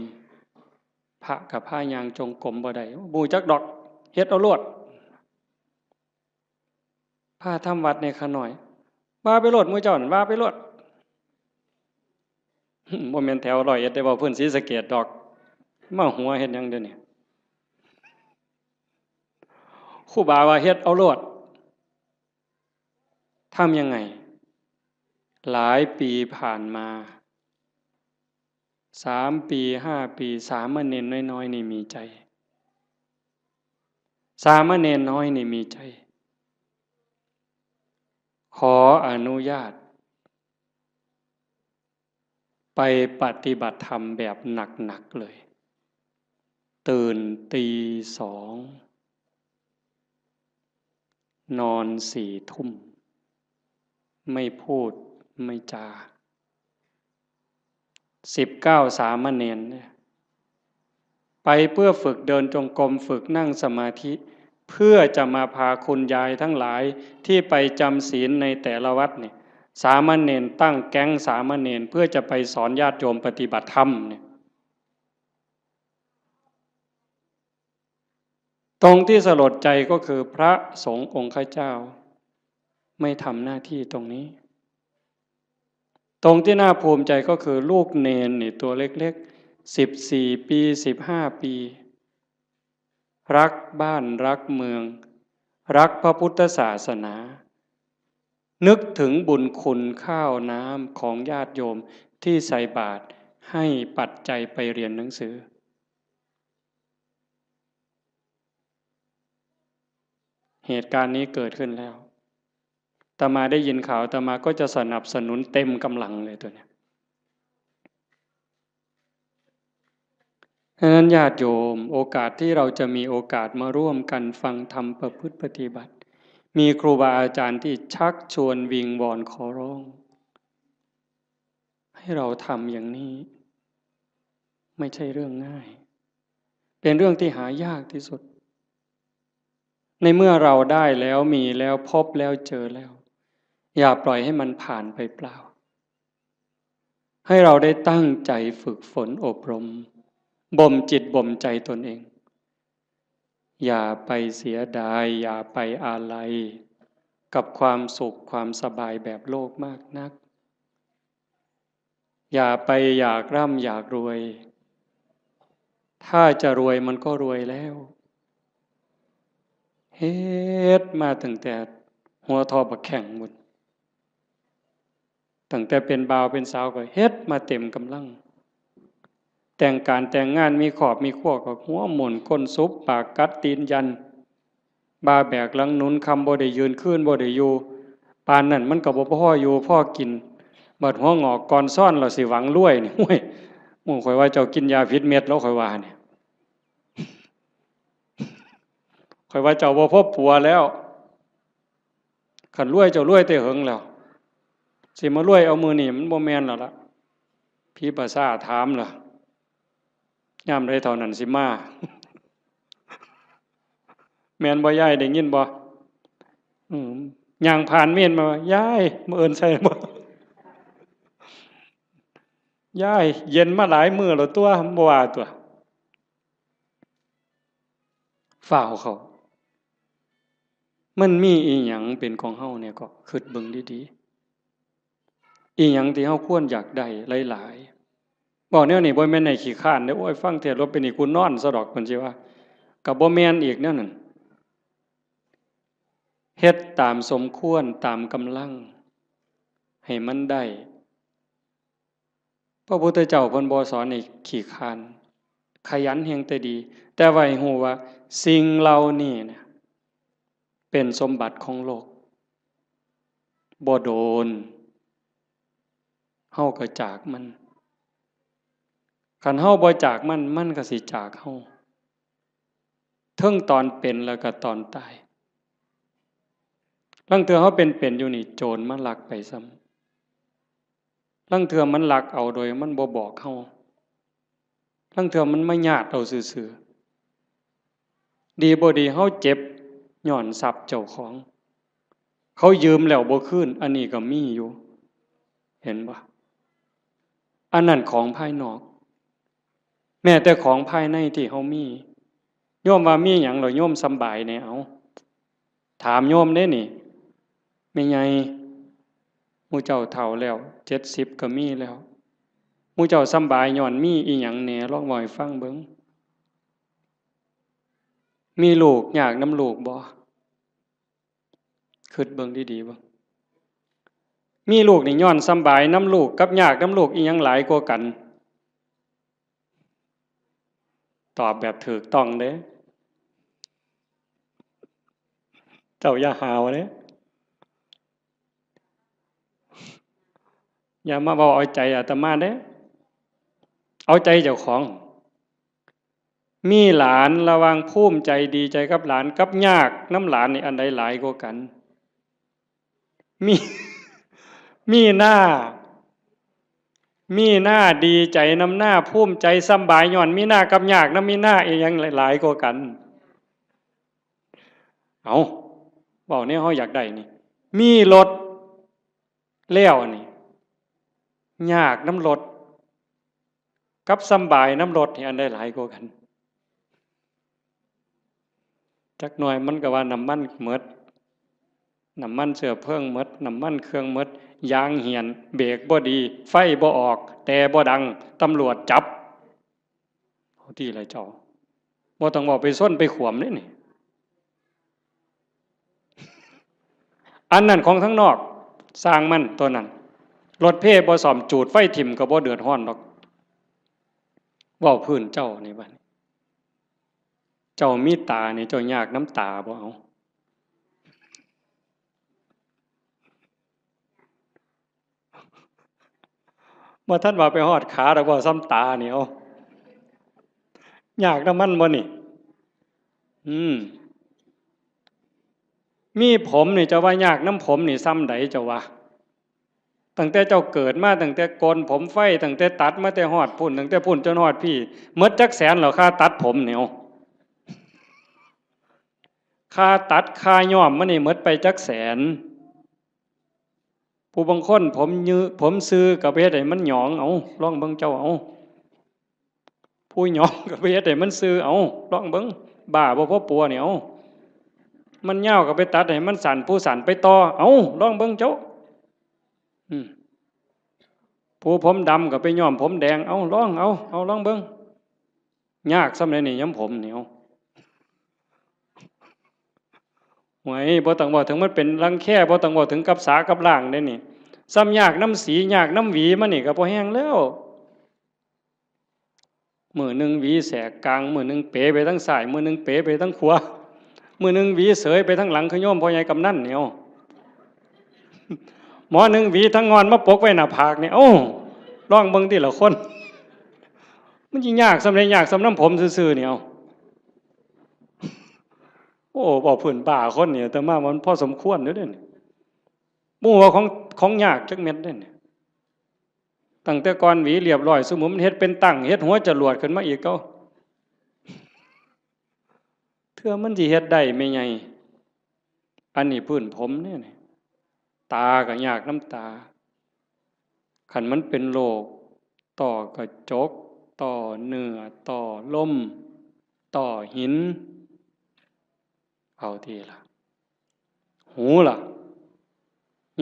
พระกับพายางจงกรมบ่ได้ บ่จักดอก เฮ็ดเอาโลด พาทำวัดในขะน้อย ว่าไปโลด หมู่เจ้านั่น ว่าไปโลด บ่แม่นแถวร้อยเอ็ดได้ เว้าพื้นศรีสะเกษดอก มาหัวเฮ็ดหยังเดี๋ยวนี้ ครูบาว่าเฮ็ดเอาโลด ทำยังไง หลายปีผ่านมา สามปี ห้าปี สามเณรน้อยๆ นี่มีใจ สามเณรน้อยนี่มีใจ ขออนุญาต ไปปฏิบัติธรรมแบบหนักๆ เลย ตื่นตีสอง นอนสี่ทุ่ม ไม่พูดไม่จา สิบเก้าสามเณรเนี่ย ไปเพื่อฝึกเดินจงกรม ฝึกนั่งสมาธิ เพื่อจะมาพาคุณยายทั้งหลายที่ไปจำศีลในแต่ละวัดเนี่ย สามเณรตั้งแก๊งสามเณรเพื่อจะไปสอนญาติโยมปฏิบัติธรรมเนี่ย ตรงที่สลดใจก็คือพระสงฆ์องค์ข้าเจ้า ไม่ทำหน้าที่ตรงนี้ ตรงที่น่าภูมิใจก็คือลูกเณรนี่ตัวเล็กๆ สิบสี่ปี สิบห้าปี รักบ้านรักเมือง รักพระพุทธศาสนา นึกถึงบุญคุณข้าวน้ำของญาติโยมที่ใส่บาตรให้ปัจจัยไปเรียนหนังสือ เหตุการณ์นี้เกิดขึ้นแล้ว อาตมาได้ยินข่าว อาตมาก็จะสนับสนุนเต็มกำลังเลยตัวเนี้ย ฉะนั้นญาติโยม โอกาสที่เราจะมีโอกาสมาร่วมกันฟังธรรมประพฤติปฏิบัติ มีครูบาอาจารย์ที่ชักชวนวิงวอนขอร้อง ให้เราทำอย่างนี้ ไม่ใช่เรื่องง่าย เป็นเรื่องที่หายากที่สุด ในเมื่อเราได้แล้วมีแล้วพบแล้วเจอแล้ว อย่าปล่อยให้มันผ่านไปเปล่า ให้เราได้ตั้งใจฝึกฝนอบรม บ่มจิตบ่มใจตนเอง อย่าไปเสียดาย อย่าไปอาลัย กับความสุขความสบายแบบโลกมากนัก อย่าไปอยากร่ำอยากรวย ถ้าจะรวยมันก็รวยแล้ว เฮ็ดมาตั้งแต่หัวทอบักแข้งหมด ตั้งแต่เป็นบ่าวเป็นสาวก็เฮ็ดมาเต็มกำลัง แต่งการแต่งงานมีครอบมีครัวก็หัวหมุนก้นสุบปากกัดตีนยัน บ่าแบกหลังหนุน ค่ำบ่ได้ยืน คืนบ่ได้อยู่ ปานนั้นมันก็บ่พออยู่พอกิน บัดหัวงอกก่อนซ้อน เราสิหวังรวยนี่ ห้วย หมู่ข่อยว่าเจ้ากินยาผิดเม็ดแล้ว ข่อยว่าเนี่ย ข่อยว่าเจ้าบ่พบผัวแล้ว คันรวยเจ้ารวยแต่เหิงแล้ว สิมารวยเอามื้อนี้มันบ่แม่นแล้วล่ะ ผีป่าช้าถามล่ะ ยามใดเท่านั้นสิมา แม่นบ่ยาย ได้ยินบ่ อืม ย่างผ่านเมนมาว่า ยาย มื้ออื่นใส่บ่ ยาย เย็นมาหลายมื้อแล้วตัว บ่ว่าตัว ฟ้าวเขา มันมีอีหยังเป็นของเฮาเนี่ยก็คิดเบิ่งดีๆ อีหยังที่เฮาควรอยากได้หลายๆ บอกแนวนี้บ่แม่นให้ขี้คร้านเด้อ โอ้ย ฟังเทศน์แล้วเป็นนี่กูนอนซะดอก เพิ่นสิว่า ก็บ่แม่นอีกแนวนั้น เฮ็ดตามสมควร ตามกำลัง ให้มันได้ พระพุทธเจ้าเพิ่นบ่สอนให้ขี้คร้าน ขยันแฮงแต่ดี แต่ว่าให้ฮู้ว่าสิ่งเหล่านี้นะ เป็นสมบัติของโลก บ่โดน เฮาก็จากมัน คันเฮาบ่จากมัน มันก็สิจากเฮา เทิงตอนเป็นแล้วก็ตอนตาย ลางเทื่อเฮาเป็นๆ อยู่นี่ โจรมาลักไปซ้ำ ลางเทื่อมันลักเอาโดยมันบ่บอกเฮา ลางเทื่อมันมาญาติเอาซื่อๆ ดีบ่ดีเฮาเจ็บย้อนทรัพย์เจ้าของ เขายืมแล้วบ่คืน อันนี้ก็มีอยู่ เห็นบ่ อันนั้นของภายนอก แม้แต่ของภายในที่เฮามี โยมว่ามีหยังเหรอ โยมสำบายแหน่ เอา ถามโยมเด้นี่ แม่ใหญ่ หมู่เจ้าเฒ่าแล้ว เจ็ดสิบก็มีแล้ว หมู่เจ้าสำบายย้อนมีอีหยังแหน่ ลองเว้าให้ฟังเบิ่ง มีลูกยากนำลูกบ่ คิดเบิ่งดีๆ เบิ่ง มีลูกนี่ย้อนสำบายนำลูกกับยากนำลูก อีหยังหลายกว่ากัน ตอบแบบถูกต้องเด้ เจ้าอย่าหาวเด้ อย่ามาเว้าเอาใจอาตมาเด้ เอาใจเจ้าของ มีหลาน ระหว่างภูมิใจดีใจกับหลานกับยากนำหลานนี่ อันใดหลายกว่ากัน มี มีหน้า มีหน้าดีใจนำหน้า ภูมิใจสำบายย้อนมีหน้ากับยากนำมีหน้า อีหยังหลายกว่ากัน เอา เว้าแนวเฮาอยากได้นี่ มีรถแล้วนี่ ยากนำรถ กับสำบายนำรถนี่ อันใดหลายกว่ากัน จักหน่อยมันก็ว่าน้ำมันหมด น้ำมันเชื้อเพลิงหมด น้ำมันเครื่องหมด ยางเหี่ยน เบรกบ่ดี ไฟบ่ออก แต่บ่ดัง ตำรวจจับ เอาติล่ะเจ้า บ่ต้องเว้าไปชนไปขวมเด้นี่ อันนั้นของทางนอก ซ่างมันตัวนั้น รถเพบ่ซ่อม จูดไฟถิ่มก็บ่เดือดร้อนดอก เว้าพื้นเจ้านี่บัดนี้ เจ้ามีตานี่ เจ้ายากนำตาบ่ เอา บ่ทันว่าไปฮอดขาดอก เว้าส่ำตานี่ เอา ยากนำมันบ่นี่ อืม มีผมนี่ เจ้าว่ายากนำผมนี่ส่ำใด เจ้าว่า ตั้งแต่เจ้าเกิดมา ตั้งแต่โกนผมไฟ ตั้งแต่ตัดมาแต่ฮอดพุ้น ตั้งแต่พุ้นจนฮอดพี้ หมดจักแสนแล้ว ค่าตัดผมนี่ เอา ค่าตัดค่าย้อมมันนี่หมดไปจักแสน ผู้บางคนผมยือ ผมซื่อก็ไปเฮ็ดให้มันหยอง เอา ลองเบิ่งเจ้า เอา ผู้หยองก็ไปเฮ็ดให้มันซื่อ เอา ลองเบิ่ง บ้าบ่พอปัวนี่ เอา มันยาวก็ไปตัดให้มันสั้น ผู้สั้นไปต่อ เอา ลองเบิ่งเจ้า อืม ผู้ผมดำก็ไปย้อมผมแดง เอา ลอง เอา เอา ลองเบิ่ง ยากส่ำใดนี่ ย้อมผมนี่ เอา โอ้ย บ่ต้องเว้าถึงมันเป็นรังแค บ่ต้องเว้าถึงกับสากับล้างเด้นี่ ส่ำยากนำสี ยากนำหวีมันนี่ก็พอแฮงแล้ว มื้อหนึ่งหวีแสกกลาง มื้อหนึ่งเป๋ไปทางซ้าย มื้อหนึ่งเป๋ไปทางขวา มื้อหนึ่งหวีเสยไปทางหลัง คือโยมพ่อใหญ่กำนันนี่ เอา หมอหนึ่งหวีทางงอนมาปกไว้หน้าผากนี่ เอ้า ลองเบิ่งติล่ะคน มันสิยากส่ำใด ยากส่ำนำผมซื่อๆ นี่ เอา โอ้ เว้าพื้นบ้าคนนี่ อาตมาว่ามันพอสมควรอยู่เด้นี่ บ่ฮู้ว่าของ ของยากจักเม็ดเด้นี่ ตั้งแต่ก่อนหวีเรียบร้อย ซุมื้อมันเฮ็ดเป็นตั้ง เฮ็ดหัวจรวดขึ้นมาอีก เอ้า เทื่อมันสิเฮ็ดได้แม่ใหญ่ อันนี้พื้นผมเด้นี่ ตาก็ยากนำตา คันมันเป็นโรคต้อกระจก ต้อเนื้อ ต้อลม ต้อหิน เอาติล่ะ หูล่ะ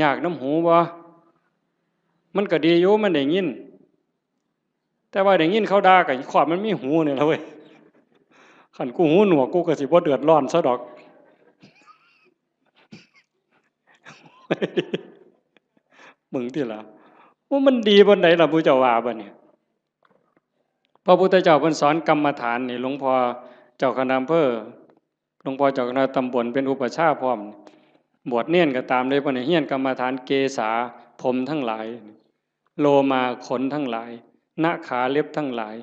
ยากนำหูบ่ มันก็ดีอยู่ มันได้ยิน แต่ว่าได้ยินเขาด่าก็ ขอดมันมีหูนี่ล่ะเว้ย คันกูหูหนวก กูก็สิบ่เดือดร้อนซะดอก มึงติล่ะ ว่ามันดีปานใดล่ะ ผู้เจ้าว่าบัดนี้ พระพุทธเจ้าเพิ่นสอนกรรมฐานนี่ หลวงพ่อเจ้าคณะอำเภอ หลวงพ่อเจ้าคณะตำบลเป็นอุปัชฌาย์พร้อม บวชเณรก็ตามเลย เพิ่นให้เฮียนกรรมฐาน เกสา ผมทั้งหลาย โลมา ขนทั้งหลาย นขา เล็บทั้งหลาย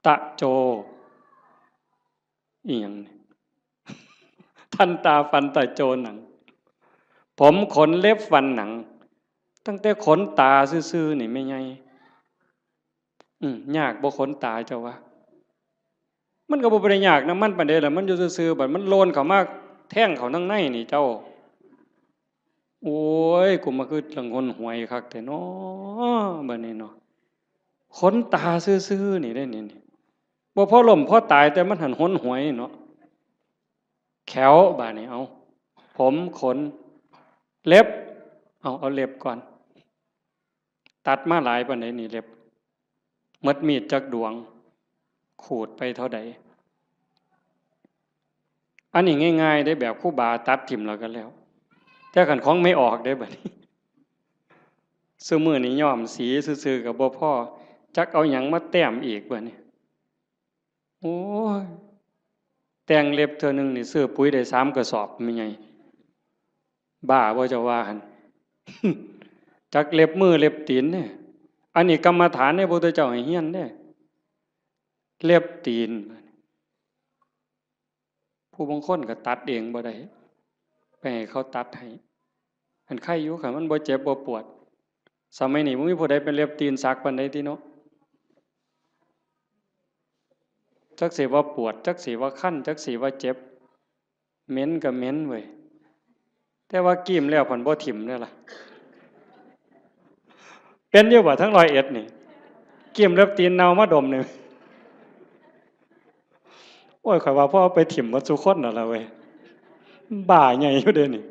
ตะโจ อีหยังนี่ ทันตา ฟัน ตะโจ หนัง ผม ขน เล็บ ฟัน หนัง ตั้งแต่ขนตาซื่อๆนี่แม่ใหญ่ อืม ยากบ่ขนตาเจ้าว่า มันก็บ่ได้ยากนำมันปานใดล่ะ มันอยู่ซื่อๆ บัดมันโลนเข้ามาแทงเข้าทางในนี่เจ้า โอ้ย กูมาคือจั่งหนหวยคักแท้น้อ บัดนี้เนาะ ขนตาซื่อๆนี่เด้นี่ นี่ บ่พอล้มพอตาย แต่มันหั้นหนหวยเนาะ แข้ว บาดนี้ เอา ผม ขน เล็บ เอา เอาเล็บก่อน ตัดมาหลายปานใดนี่เล็บ หมดมีดจักดวง ขูดไปเท่าใด อันนี้ง่ายๆเด้ แบบครูบาตัดถิ่มแล้วก็แล้ว แต่คันของแม่ออกเด้บัดนี้ ซุมื้อนี้ย้อมสีซื่อๆก็บ่พอ จักเอาหยังมาแต้มอีกบัดนี้ โอ้ย แต่งเล็บเทื่อหนึ่งนี่ซื้อปุ๋ยได้สามกระสอบ แม่ใหญ่ บ้าบ่เจ้าว่าหั่น จักเล็บมือเล็บตีนเนี่ย อันนี้กรรมฐานเนี่ย พระพุทธเจ้าให้เฮียนเนี่ย เล็บตีน ผู้บางคนก็ตัดเองบ่ได้ ไปให้เขาตัดให้ อันไคอยู่ คันมันบ่เจ็บบ่ปวด สมัยนี้บ่มีผู้ใดเป็นเล็บตีนสักปานใดติเนาะ จักสิว่าปวด จักสิว่าคัน จักสิว่าเจ็บ เหม็นก็เหม็นเว้ย แต่ว่ากีมแล้วพันบ่ถิ่มเด้อล่ะ เป็นอยู่บ่ทั้งร้อยเอ็ดนี่ กีมเล็บตีนเน่ามาดมนี่ โอ้ย ข้อยว่าพอเอาไปถิ่มหมดซุคนนั่นล่ะเว้ย บ้าใหญ่อยู่เด้นี่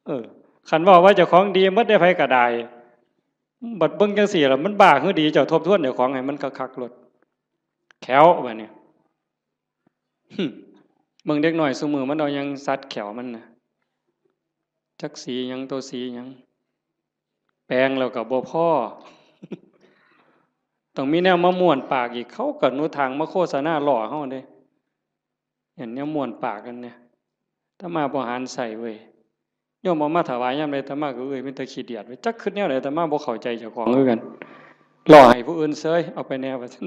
เออ คันเว้าว่าเจ้าของดีหมดได้ ไผก็ได้ บัดเบิ่งจั่งซี้ล่ะ มันบ้าคือดี เจ้าทบทวนเจ้าของให้มันคักๆโลด แข้วบัดนี้ หึ เบิ่งเด็กน้อยซุมื้อมันเอาหยังสัดแข้วมันน่ะ จักสีหยัง ตัวสีหยัง แปรงแล้วก็บ่พอ ต้องมีแนวมาม้วนปากอีก เขาก็หนุทางมาโฆษณาล้อเฮาเด้ เห็นแนวม้วนปากกันเนี่ย อาตมาบ่หันใส่เว้ย โยมเอามาถวายยามใด อาตมาก็เอ้ย มีแต่ขี้เดียดเว้ย จักคิดแนวใด อาตมาบ่เข้าใจเจ้าของคือกัน ล้อให้ผู้อื่นเซย เอาไปแนวว่าซั่น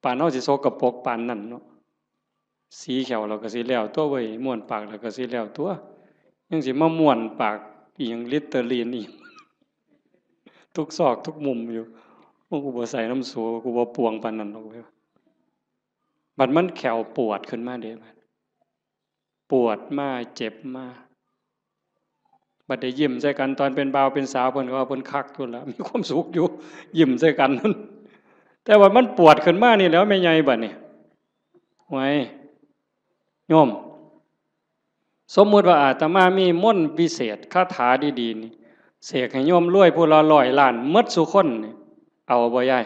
ปานเฮาสิสกปรกปานนั้นเนาะ สีแข้วเราก็สิแล้วตัวเว้ย ม้วนปากเราก็สิแล้วตัว ยังสิมาม้วนปากอีหยัง ลิตเตอรีนอีหยัง ทุกซอกทุกมุมอยู่ โอ้ กูบ่ใส่น้ำสู กูบ่ปวงปานนั้นดอกเว้ย บัดมันแข้วปวดขึ้นมาเด้ บัดปวดมา เจ็บมา บัดได้ยิ้มใส่กัน ตอนเป็นบ่าวเป็นสาว เพิ่นก็ว่าเพิ่นคักอยู่ล่ะ มีความสุขอยู่ ยิ้มใส่กัน แต่ว่ามันปวดขึ้นมานี่แหล้ว แม่ใหญ่บัดนี้ ไว้ โยม สมมุติว่าอาตมามีมนต์วิเศษ คาถาดีๆนี่ เสกให้โยมรวยผู้ละร้อยล้านหมดซุคนนี่ เอาบ่ยาย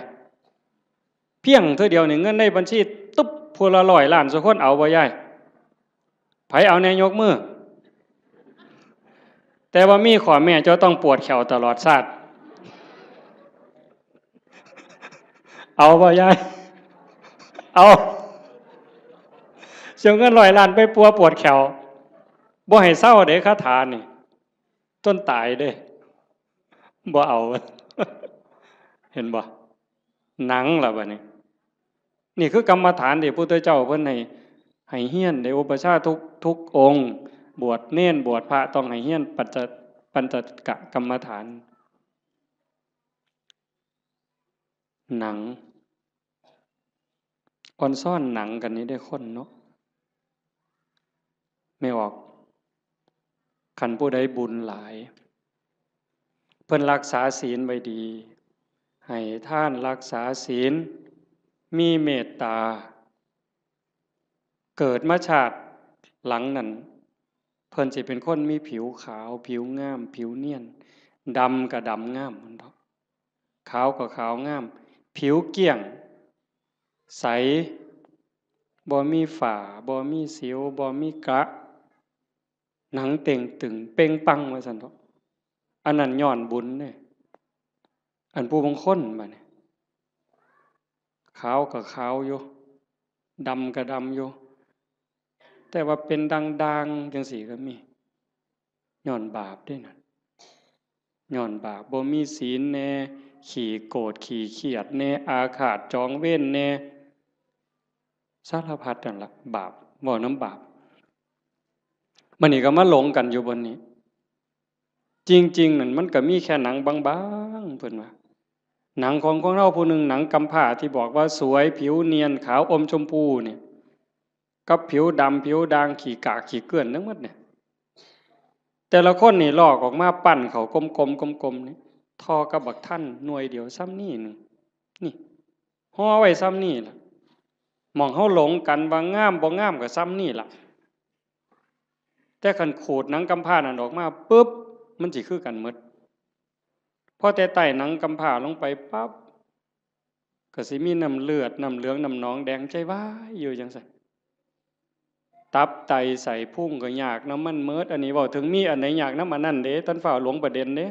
เพียงเทื่อเดียวนี่ เงินในบัญชีตุ๊บ ผู้ละร้อยล้านซุคน เอาบ่ยาย ไผเอาแน่ยกมือ แต่ว่ามีข้อแม้ เจ้าต้องปวดแข้วตลอดชาติ เอาบ่ยาย เอา เสียเงินร้อยล้านไปปัวปวดแข้ว บ่ให้เซาเด้ คาถานี่ จนตายเด้ บ่เอา เห็นบ่ หนังล่ะบัดนี้ นี่คือกรรมฐานที่พุทธเจ้าเพิ่นให้ ให้เฮียน ได้อุปัชฌาย์ทุก ทุกองค์ บวชเณร บวชพระ ต้องให้เฮียนปัญจ ปัญจกกรรมฐาน หนัง อ่อนซ้อนหนังกันนี่ได้คนเนาะ แม่ออก คันผู้ใดบุญหลาย เพิ่นรักษาศีลไว้ดี ให้ทาน รักษาศีล มีเมตตา เกิดมาชาติหลังนั้น เพิ่นสิเป็นคนมีผิวขาว ผิวงาม ผิวเนียน ดำก็ดำงามมันดอก ขาวก็ขาวงาม ผิวเกลี้ยง ใส บ่มีฝ้า บ่มีสิว บ่มีกระ หนังเต่งตึง เป่งปัง ว่าซั่นเถาะ อันนั้นย้อนบุญเด้ อันผู้บางคนบัดนี้ ขาวก็ขาวอยู่ ดำก็ดำอยู่ แต่ว่าเป็นด่างๆจั่งซี้ก็มี ย้อนบาปเด้นั่น ย้อนบาป บ่มีศีลแน่ ขี้โกรธ ขี้เคียดแน่ อาฆาตจองเวรแน่ สารพัดนั่นล่ะ บาป เว้านำบาป บัดนี้ก็มาหลงกันอยู่บนนี้ จริงๆ นั่นมันก็มีแค่หนังบางๆ เพิ่นว่า หนังของคนเฮาผู้หนึ่ง หนังกำพร้าที่บอกว่าสวย ผิวเนียน ขาวอมชมพูเนี่ย กับผิวดำ ผิวด่าง ขี้กากขี้เกลื่อนทั้งหมดเนี่ย แต่ละคนนี่ลอกออกมาปั้นเข้ากลมๆ กลมๆ นี่ ท่อกับบักทันหน่วยเดียวส่ำนี้หนึ่ง นี่ ห่อไว้ส่ำนี้ล่ะ หม่องเฮาหลงกันว่างามบ่งามก็ส่ำนี้ล่ะ แต่คันขูดหนังกำพร้านั่นออกมาปุ๊บ มันสิคือกันหมด พอแต่ใต้หนังกำพร้าลงไปปั๊บ ก็สิมีน้ำเลือด น้ำเหลือง น้ำหนองแดง ใจวายอยู่จั่งซั้น ตับไตไส้พุงก็ยากนำมันหมด อันนี้เว้าถึงมีอันใดยากนำอันนั้นเด้ ท่านฟ้าวหลงประเด็นเด้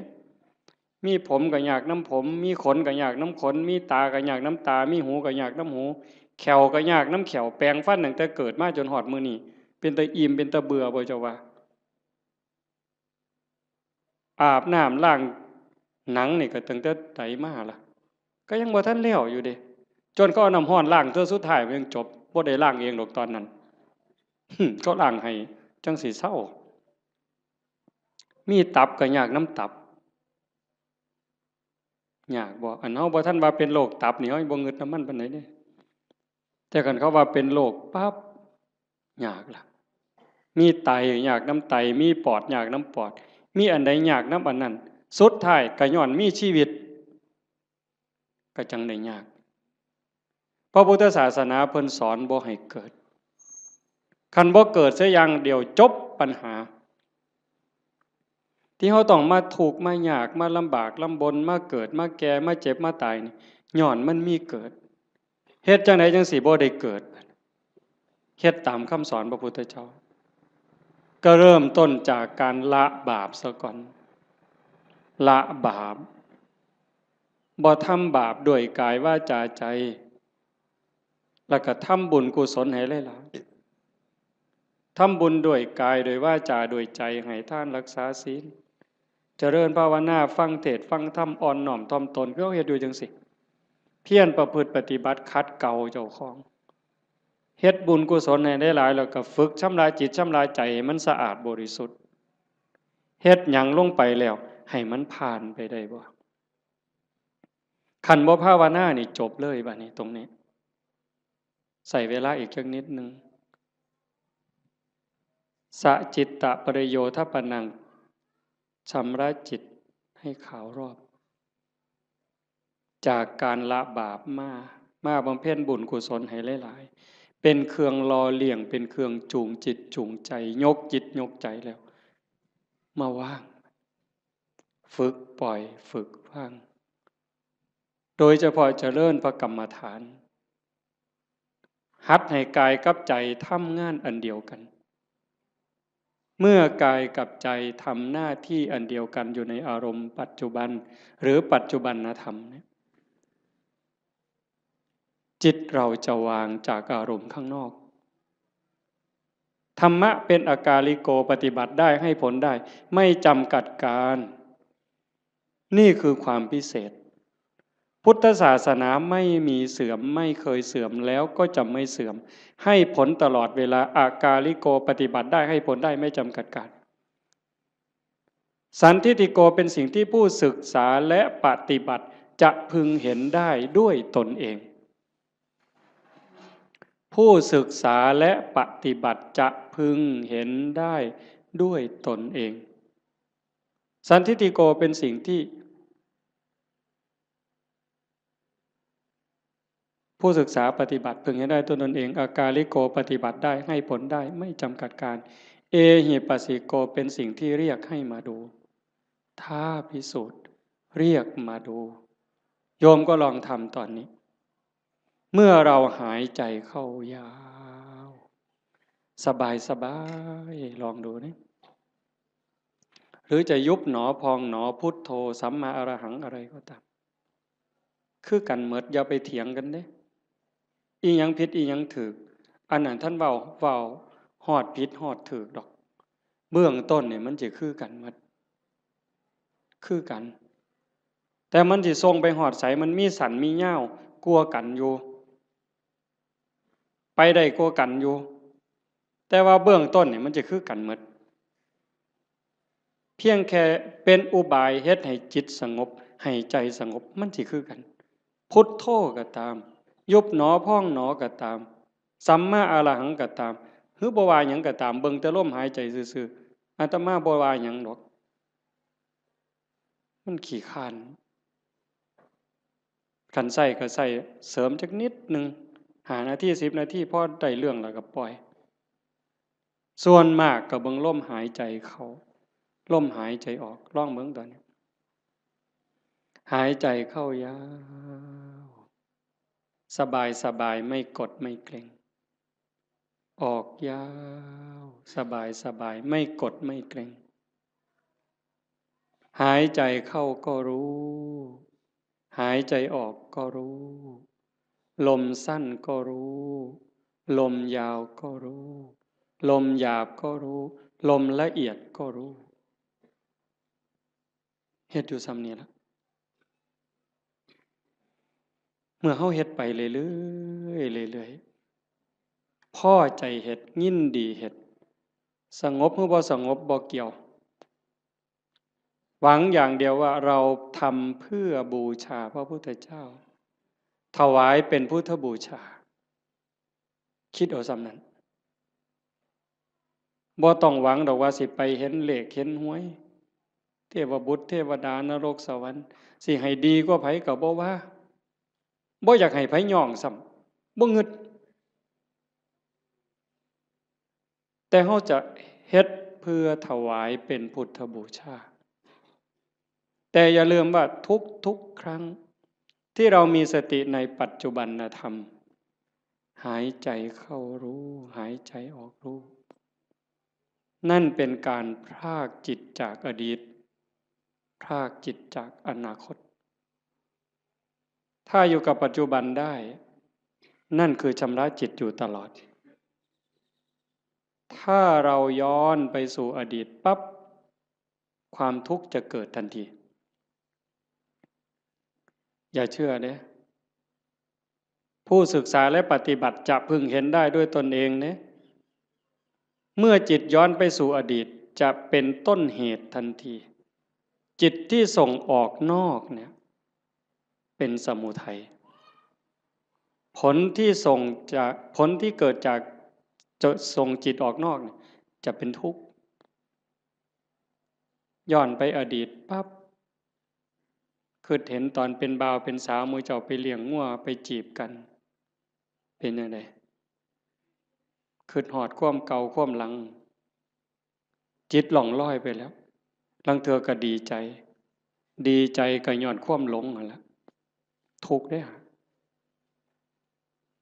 มีผมก็ยากนำผม มีขนก็ยากนำขน มีตาก็ยากนำตา มีหูก็ยากนำหู แข้วก็ยากนำแข้ว แปรงฟันตั้งแต่เกิดมาจนฮอดมื้อนี้ เป็นตาอิ่ม เป็นตาเบื่อบ่เจ้าว่า อาบน้ำล้างหนังนี่ก็ตั้งแต่ใดมาล่ะ ก็ยังบ่ทันแล้วอยู่เด้ จนเขาเอาน้ำร้อนล้างเทื่อสุดท้ายมันยังจบ บ่ได้ล้างเองดอกตอนนั้น เขาล้างให้จั่งสิเซา มีตับก็ยากนำตับ ยากบ่ อันเฮาบ่ทันว่าเป็นโรคตับนี่ เฮายังบ่งึดนำมันปานใดเด้ แต่คันเขาว่าเป็นโรคปั๊บ ยากล่ะ มีไตยากนำไต มีปอดยากนำปอด มีอันใดยากนำอันนั้น สุดท้ายก็ย้อนมีชีวิต ก็จั่งได้ยาก พระพุทธศาสนาเพิ่นสอนบ่ให้เกิด คันบ่เกิดเสียอย่างเดียวจบปัญหา ที่เฮาต้องมาทุกข์มายาก มาลำบากลำบน มาเกิด มาแก่ มาเจ็บ มาตายนี่ ย้อนมันมีเกิด เฮ็ดจั่งใดจั่งสิบ่ได้เกิด เฮ็ดตามคำสอนพระพุทธเจ้า ก็เริ่มต้นจากการละบาปซะก่อน ละบาป บ่ทำบาปด้วยกายวาจาใจ แล้วก็ทำบุญกุศลให้หลายๆ ทำบุญด้วยกาย ด้วยวาจา ด้วยใจ ให้ทาน รักษาศีล เจริญภาวนา ฟังเทศน์ฟังธรรม อ่อนน้อมถ่อมตน คือเฮาเฮ็ดอยู่จั่งซี้ เพียรประพฤติปฏิบัติ ขัดเกลาเจ้าของ เฮ็ดบุญกุศลให้หลายๆ แล้วก็ฝึกชำระจิตชำระใจให้มันสะอาดบริสุทธิ์ เฮ็ดหยังลงไปแล้ว ให้มันผ่านไปได้บ่ คันบ่ภาวนานี่จบเลยบัดนี้ตรงนี้ ใช้เวลาอีกจักนิดหนึ่ง สะจิตตะปริโยทปนัง ชำระจิตให้ขาวรอบ จากการละบาปมา มาบำเพ็ญบุญกุศลให้หลายๆ เป็นเครื่องหล่อเลี้ยง เป็นเครื่องจูงจิตจูงใจ ยกจิตยกใจแล้ว มาวาง ฝึกปล่อย ฝึกวาง โดยเฉพาะเจริญพระกรรมฐาน หัดให้กายกับใจทำงานอันเดียวกัน เมื่อกายกับใจทำหน้าที่อันเดียวกันอยู่ในอารมณ์ปัจจุบัน หรือปัจจุบันธรรมเนี่ย จิตเราจะวางจากอารมณ์ข้างนอก ธรรมะเป็นอากาลิโก ปฏิบัติได้ ให้ผลได้ ไม่จำกัดการ นี่คือความพิเศษ พุทธศาสนาไม่มีเสื่อม ไม่เคยเสื่อม แล้วก็จะไม่เสื่อม ให้ผลตลอดเวลา อากาลิโก ปฏิบัติได้ ให้ผลได้ ไม่จำกัดการ สันทิฏฐิโก เป็นสิ่งที่ผู้ศึกษาและปฏิบัติจะพึงเห็นได้ด้วยตนเอง ผู้ศึกษาและปฏิบัติจะพึงเห็นได้ด้วยตนเอง สันทิฏฐิโก เป็นสิ่งที่ ผู้ศึกษาปฏิบัติพึงเห็นได้ด้วยตนเอง อากาลิโก ปฏิบัติได้ ให้ผลได้ ไม่จำกัดการ เอหิปัสสิโก เป็นสิ่งที่เรียกให้มาดู ท้าพิสูจน์ เรียกมาดู โยมก็ลองทำตอนนี้ เมื่อเราหายใจเข้ายาว สบายสบาย ลองดูนี่ หรือจะยุบหนอพองหนอ พุทโธ สัมมาอรหัง อะไรก็ตาม คือกันหมด อย่าไปเถียงกันเด้ อีหยังผิดอีหยังถูก อันนั้นท่านเว้า เว้าฮอดผิดฮอดถูกดอก เบื้องต้นนี่มันจะคือกันหมด คือกัน แต่มันสิส่งไปฮอดไส มันมีสั้นมียาวกว่ากันอยู่ ไปได้กว่ากันอยู่ แต่ว่าเบื้องต้นนี่มันจะคือกันหมด พียงแค่เป็นอุบายเฮ็ดให้จิตสงบ ให้ใจสงบ มันสิคือกัน พุทโธก็ตาม ยุบหนอพองหนอก็ตาม สัมมาอรหังก็ตาม หรือบ่ว่าหยังก็ตาม เบิ่งแต่ลมหายใจซื่อๆ อาตมาบ่ว่าหยังดอก มันขี้คร้าน คันใช้ก็ใช้เสริมจักนิดหนึ่ง ห้านาที สิบนาที พอได้เรื่องแล้วก็ปล่อย ส่วนมากก็เบิ่งลมหายใจเข้า ลมหายใจออก ลองเบิ่งตอนนี้ หายใจเข้ายาว สบายสบาย ไม่กดไม่เกร็ง ออกยาว สบายสบาย ไม่กดไม่เกร็ง หายใจเข้าก็รู้ หายใจออกก็รู้ ลมสั้นก็รู้ ลมยาวก็รู้ ลมหยาบก็รู้ ลมละเอียดก็รู้ เฮ็ดอยู่ส่ำนี้ล่ะ เมื่อเฮาเฮ็ดไปเรื่อยๆ เรื่อยๆ พอใจเฮ็ด ยินดีเฮ็ด สงบหรือบ่สงบบ่เกี่ยว หวังอย่างเดียวว่าเราทำเพื่อบูชาพระพุทธเจ้า ถวายเป็นพุทธบูชา คิดเอาส่ำนั้น บ่ต้องหวังดอกว่าสิไปเห็นเลขเห็นหวย เทวบุตรเทวดานรกสวรรค์ สิให้ดีกว่าไผก็บ่ว่า บ่อยากให้ไผย่องซ้ำ บ่งึด แต่เฮาจะเฮ็ดเพื่อถวายเป็นพุทธบูชา แต่อย่าลืมว่าทุกๆ ครั้งที่เรามีสติในปัจจุบันธรรม หายใจเข้ารู้ หายใจออกรู้ นั่นเป็นการพรากจิตจากอดีต พรากจิตจากอนาคต ถ้าอยู่กับปัจจุบันได้ นั่นคือชำระจิตอยู่ตลอด ถ้าเราย้อนไปสู่อดีตปั๊บ ความทุกข์จะเกิดทันที อย่าเชื่อเด้ ผู้ศึกษาและปฏิบัติจะพึงเห็นได้ด้วยตนเองเด้ เมื่อจิตย้อนไปสู่อดีต จะเป็นต้นเหตุทันที จิตที่ส่งออกนอกเนี่ย เป็นสมุทัย ผลที่ส่งจาก ผลที่เกิดจากจะส่งจิตออกนอกเนี่ย จะเป็นทุกข์ ย้อนไปอดีตปั๊บ คิดเห็นตอนเป็นบ่าวเป็นสาว หมู่เจ้าไปเลี้ยงงัวไปจีบกัน เป็นจั่งใด คิดฮอดความเก่าความหลัง จิตล่องลอยไปแล้ว ลางเทื่อก็ดีใจ ดีใจก็ย้อนความหลงนั่นแหละ ทุกข์เด้อ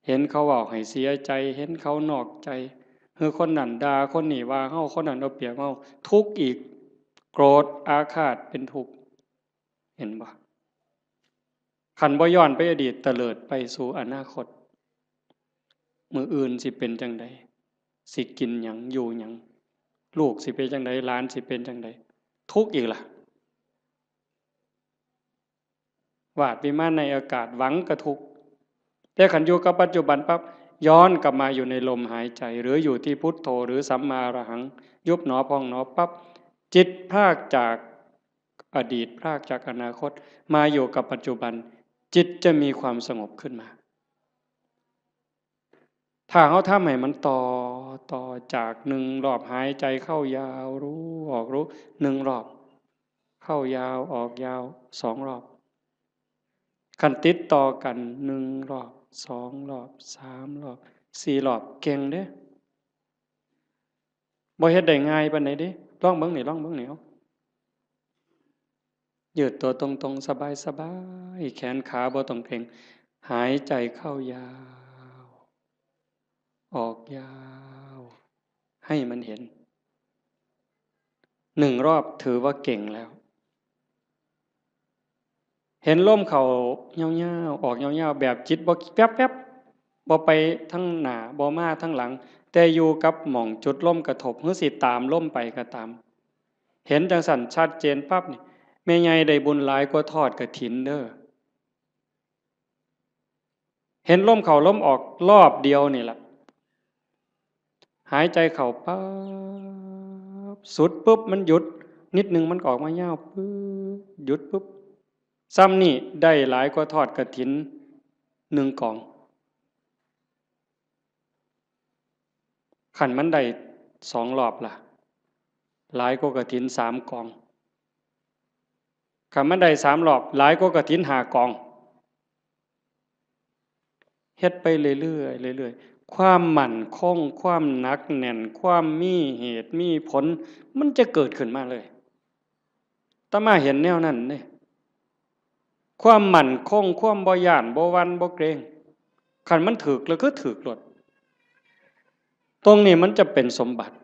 เห็นเขาเว้าให้เสียใจ เห็นเขานอกใจ หรือคนนั้นด่า คนนี้ว่าเฮา คนนั้นเอาเปรียบเฮา ทุกข์อีก โกรธอาฆาตเป็นทุกข์ เห็นบ่ คันบ่ย้อนไปอดีต เตลิดไปสู่อนาคต มื้ออื่นสิเป็นจั่งใด สิกินหยัง อยู่หยัง ลูกสิเป็นจั่งใด หลานสิเป็นจั่งใด ทุกข์อีกล่ะ วาดวิมานในอากาศ หวังก็ทุกข์ แต่คันอยู่กับปัจจุบันปั๊บ ย้อนกลับมาอยู่ในลมหายใจ หรืออยู่ที่พุทโธ หรือสัมมาอรหัง ยุบหนอพองหนอปั๊บ จิตพรากจากอดีต พรากจากอนาคต มาอยู่กับปัจจุบัน จิตจะมีความสงบขึ้นมา ถ้าเฮาทำให้มันต่อ ต่อจากหนึ่งรอบหายใจเข้ายาวรู้ ออกรู้ หนึ่งรอบ เข้ายาว ออกยาว สองรอบ คันติดต่อกัน หนึ่งรอบ สองรอบ สามรอบ สี่รอบ เก่งเด้ บ่เฮ็ดได้ง่ายปานใดเด้ ลองเบิ่งนี่ ลองเบิ่งนี่ เอา ยืดตัวตรงๆ สบายๆ แขนขาบ่ต้องเกร็ง หายใจเข้ายาว ออกยาว ให้มันเห็น หนึ่งรอบถือว่าเก่งแล้ว เห็นลมเข้ายาวๆ ออกยาวๆ แบบจิตบ่แป๊บๆ บ่ไปทางหน้า บ่มาทางหลัง แต่อยู่กับหม่องจุดลมกระทบ หรือสิตามลมไปก็ตาม เห็นจั่งซั้นชัดเจนปั๊บนี่ แม่ใหญ่ได้บุญหลายกว่าทอดกฐินเด้อ เห็นลมเข้าลมออกรอบเดียวนี่ล่ะ หายใจเข้าปั๊บ สุดปุ๊บมันหยุด นิดหนึ่งมันก็ออกมายาวปึ๊บ หยุดปึ๊บ ซ้ำนี่ได้หลายกว่าทอดกฐินหนึ่งกอง คันมันได้สองรอบล่ะ หลายกว่ากฐินสามกอง คันมันได้สามรอบ หลายกว่ากฐินห้ากอง เฮ็ดไปเรื่อยๆ เรื่อยๆ ความมั่นคง ความหนักแน่น ความมีเหตุมีผล มันจะเกิดขึ้นมาเลย อาตมาเห็นแนวนั้นเด้ ความมั่นคง ความบ่ย้าน บ่หวั่น บ่เกรง คันมันถืกแล้วคือถืกโลด ตรงนี้มันจะเป็นสมบัติ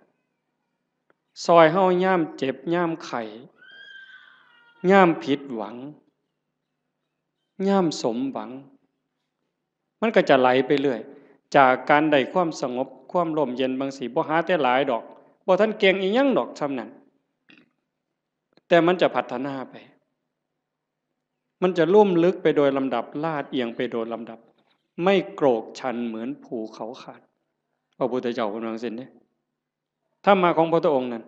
ซอยเฮายามเจ็บ ยามไข้ ยามผิดหวัง ยามสมหวัง มันก็จะไหลไปเรื่อย จากการได้ความสงบ ความร่มเย็นบางสิ บ่หาแต่หลายดอก บ่ทันเก่งอีหยังดอกส่ำนั้น แต่มันจะพัฒนาไป มันจะลุ่มลึกไปโดยลำดับ ลาดเอียงไปโดยลำดับ ไม่โกรกชันเหมือนภูเขาขาด พระพุทธเจ้าเพิ่นว่าจั่งซี้เด้ ธรรมะของพระพุทธองค์นั้น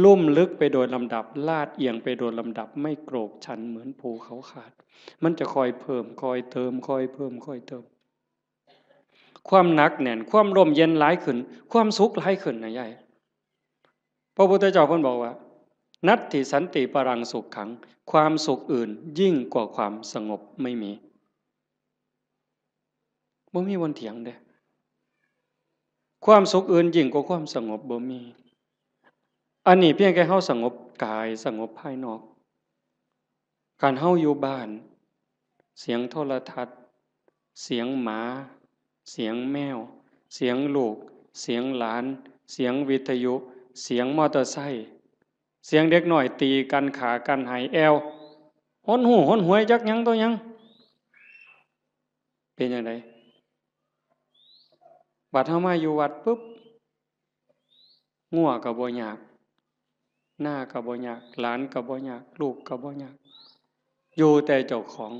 ลุ่มลึกไปโดยลำดับ ลาดเอียงไปโดยลำดับ ไม่โกรกชันเหมือนภูเขาขาด มันจะค่อยเพิ่ม ค่อยเติม ค่อยเพิ่ม ค่อยเติม ความหนักแน่น ความร่มเย็นหลายขึ้น ความสุขหลายขึ้นนะยาย พระพุทธเจ้าเพิ่นบอกว่า นัตถิสันติปรังสุขขัง ความสุขอื่นยิ่งกว่าความสงบไม่มี บ่มีวันเถียงเด้ ความสุขอื่นยิ่งกว่าความสงบบ่มี อันนี้เพียงแค่เฮาสงบกาย สงบภายนอก คันเฮาอยู่บ้าน เสียงโทรทัศน์ เสียงหมา เสียงแมว เสียงลูก เสียงหลาน เสียงวิทยุ เสียงมอเตอร์ไซค์ เสียงเด็กน้อยตีกัน ฆ่ากัน ไห้แอ่ว หนหู้หนหวยจักหยังต่อหยัง เป็นจั่งใด บัดเฮามาอยู่วัดปุ๊บ งัวก็บ่ยาก นาก็บ่ยาก หลานก็บ่ยาก ลูกก็บ่ยาก อยู่แต่เจ้าของ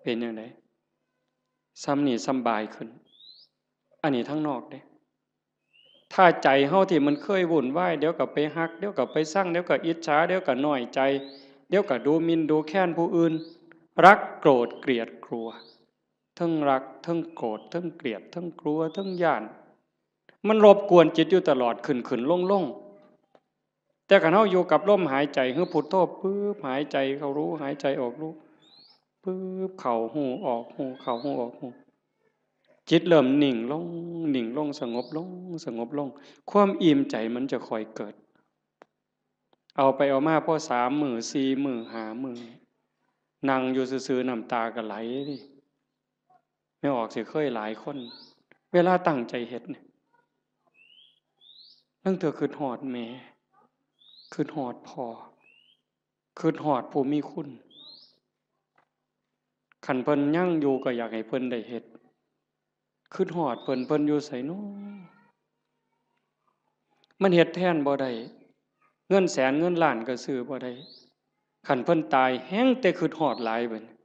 เป็นจั่งใด ส่ำนี้สำบายขึ้น อันนี้ทางนอกเด้ ถ้าใจเฮาที่มันเคยวุ่นวาย เดี๋ยวก็ไปฮัก เดี๋ยวก็ไปซัง เดี๋ยวก็อิจฉา เดี๋ยวก็น้อยใจ เดี๋ยวก็ดูหมิ่นดูแคลนผู้อื่น รักโกรธเกลียดกลัว เทิงรัก เทิงโกรธ เทิงเกลียด เทิงกลัว เทิงย้าน มันรบกวนจิตอยู่ตลอด ขึ้นๆ ลงๆ แต่คันเฮาอยู่กับลมหายใจ คือพุทโธปึ๊บ หายใจเข้ารู้ หายใจออกรู้ ปึ๊บ เข้าฮู้ ออกฮู้ เข้าฮู้ ออกฮู้ จิตเริ่มนิ่งลง นิ่งลง สงบลง สงบลง ความอิ่มใจมันจะค่อยเกิด เอาไปเอามาพอสามมื้อ สี่มื้อ ห้ามื้อ นั่งอยู่ซื่อๆ น้ำตาก็ไหลเด้ แม่ออกสิเคยหลายคน เวลาตั้งใจเฮ็ดเนี่ย ลางเทื่อคิดฮอดแม่ คิดฮอดพ่อ คิดฮอดผู้มีคุณ คันเพิ่นยังอยู่ก็อยากให้เพิ่นได้เฮ็ด คิดฮอดเพิ่น เพิ่นอยู่ไสน้อ มันเฮ็ดแทนบ่ได้ เงินแสนเงินล้านก็ซื้อบ่ได้ คันเพิ่นตายแฮ่งแต่คิดฮอดหลายบัดนี้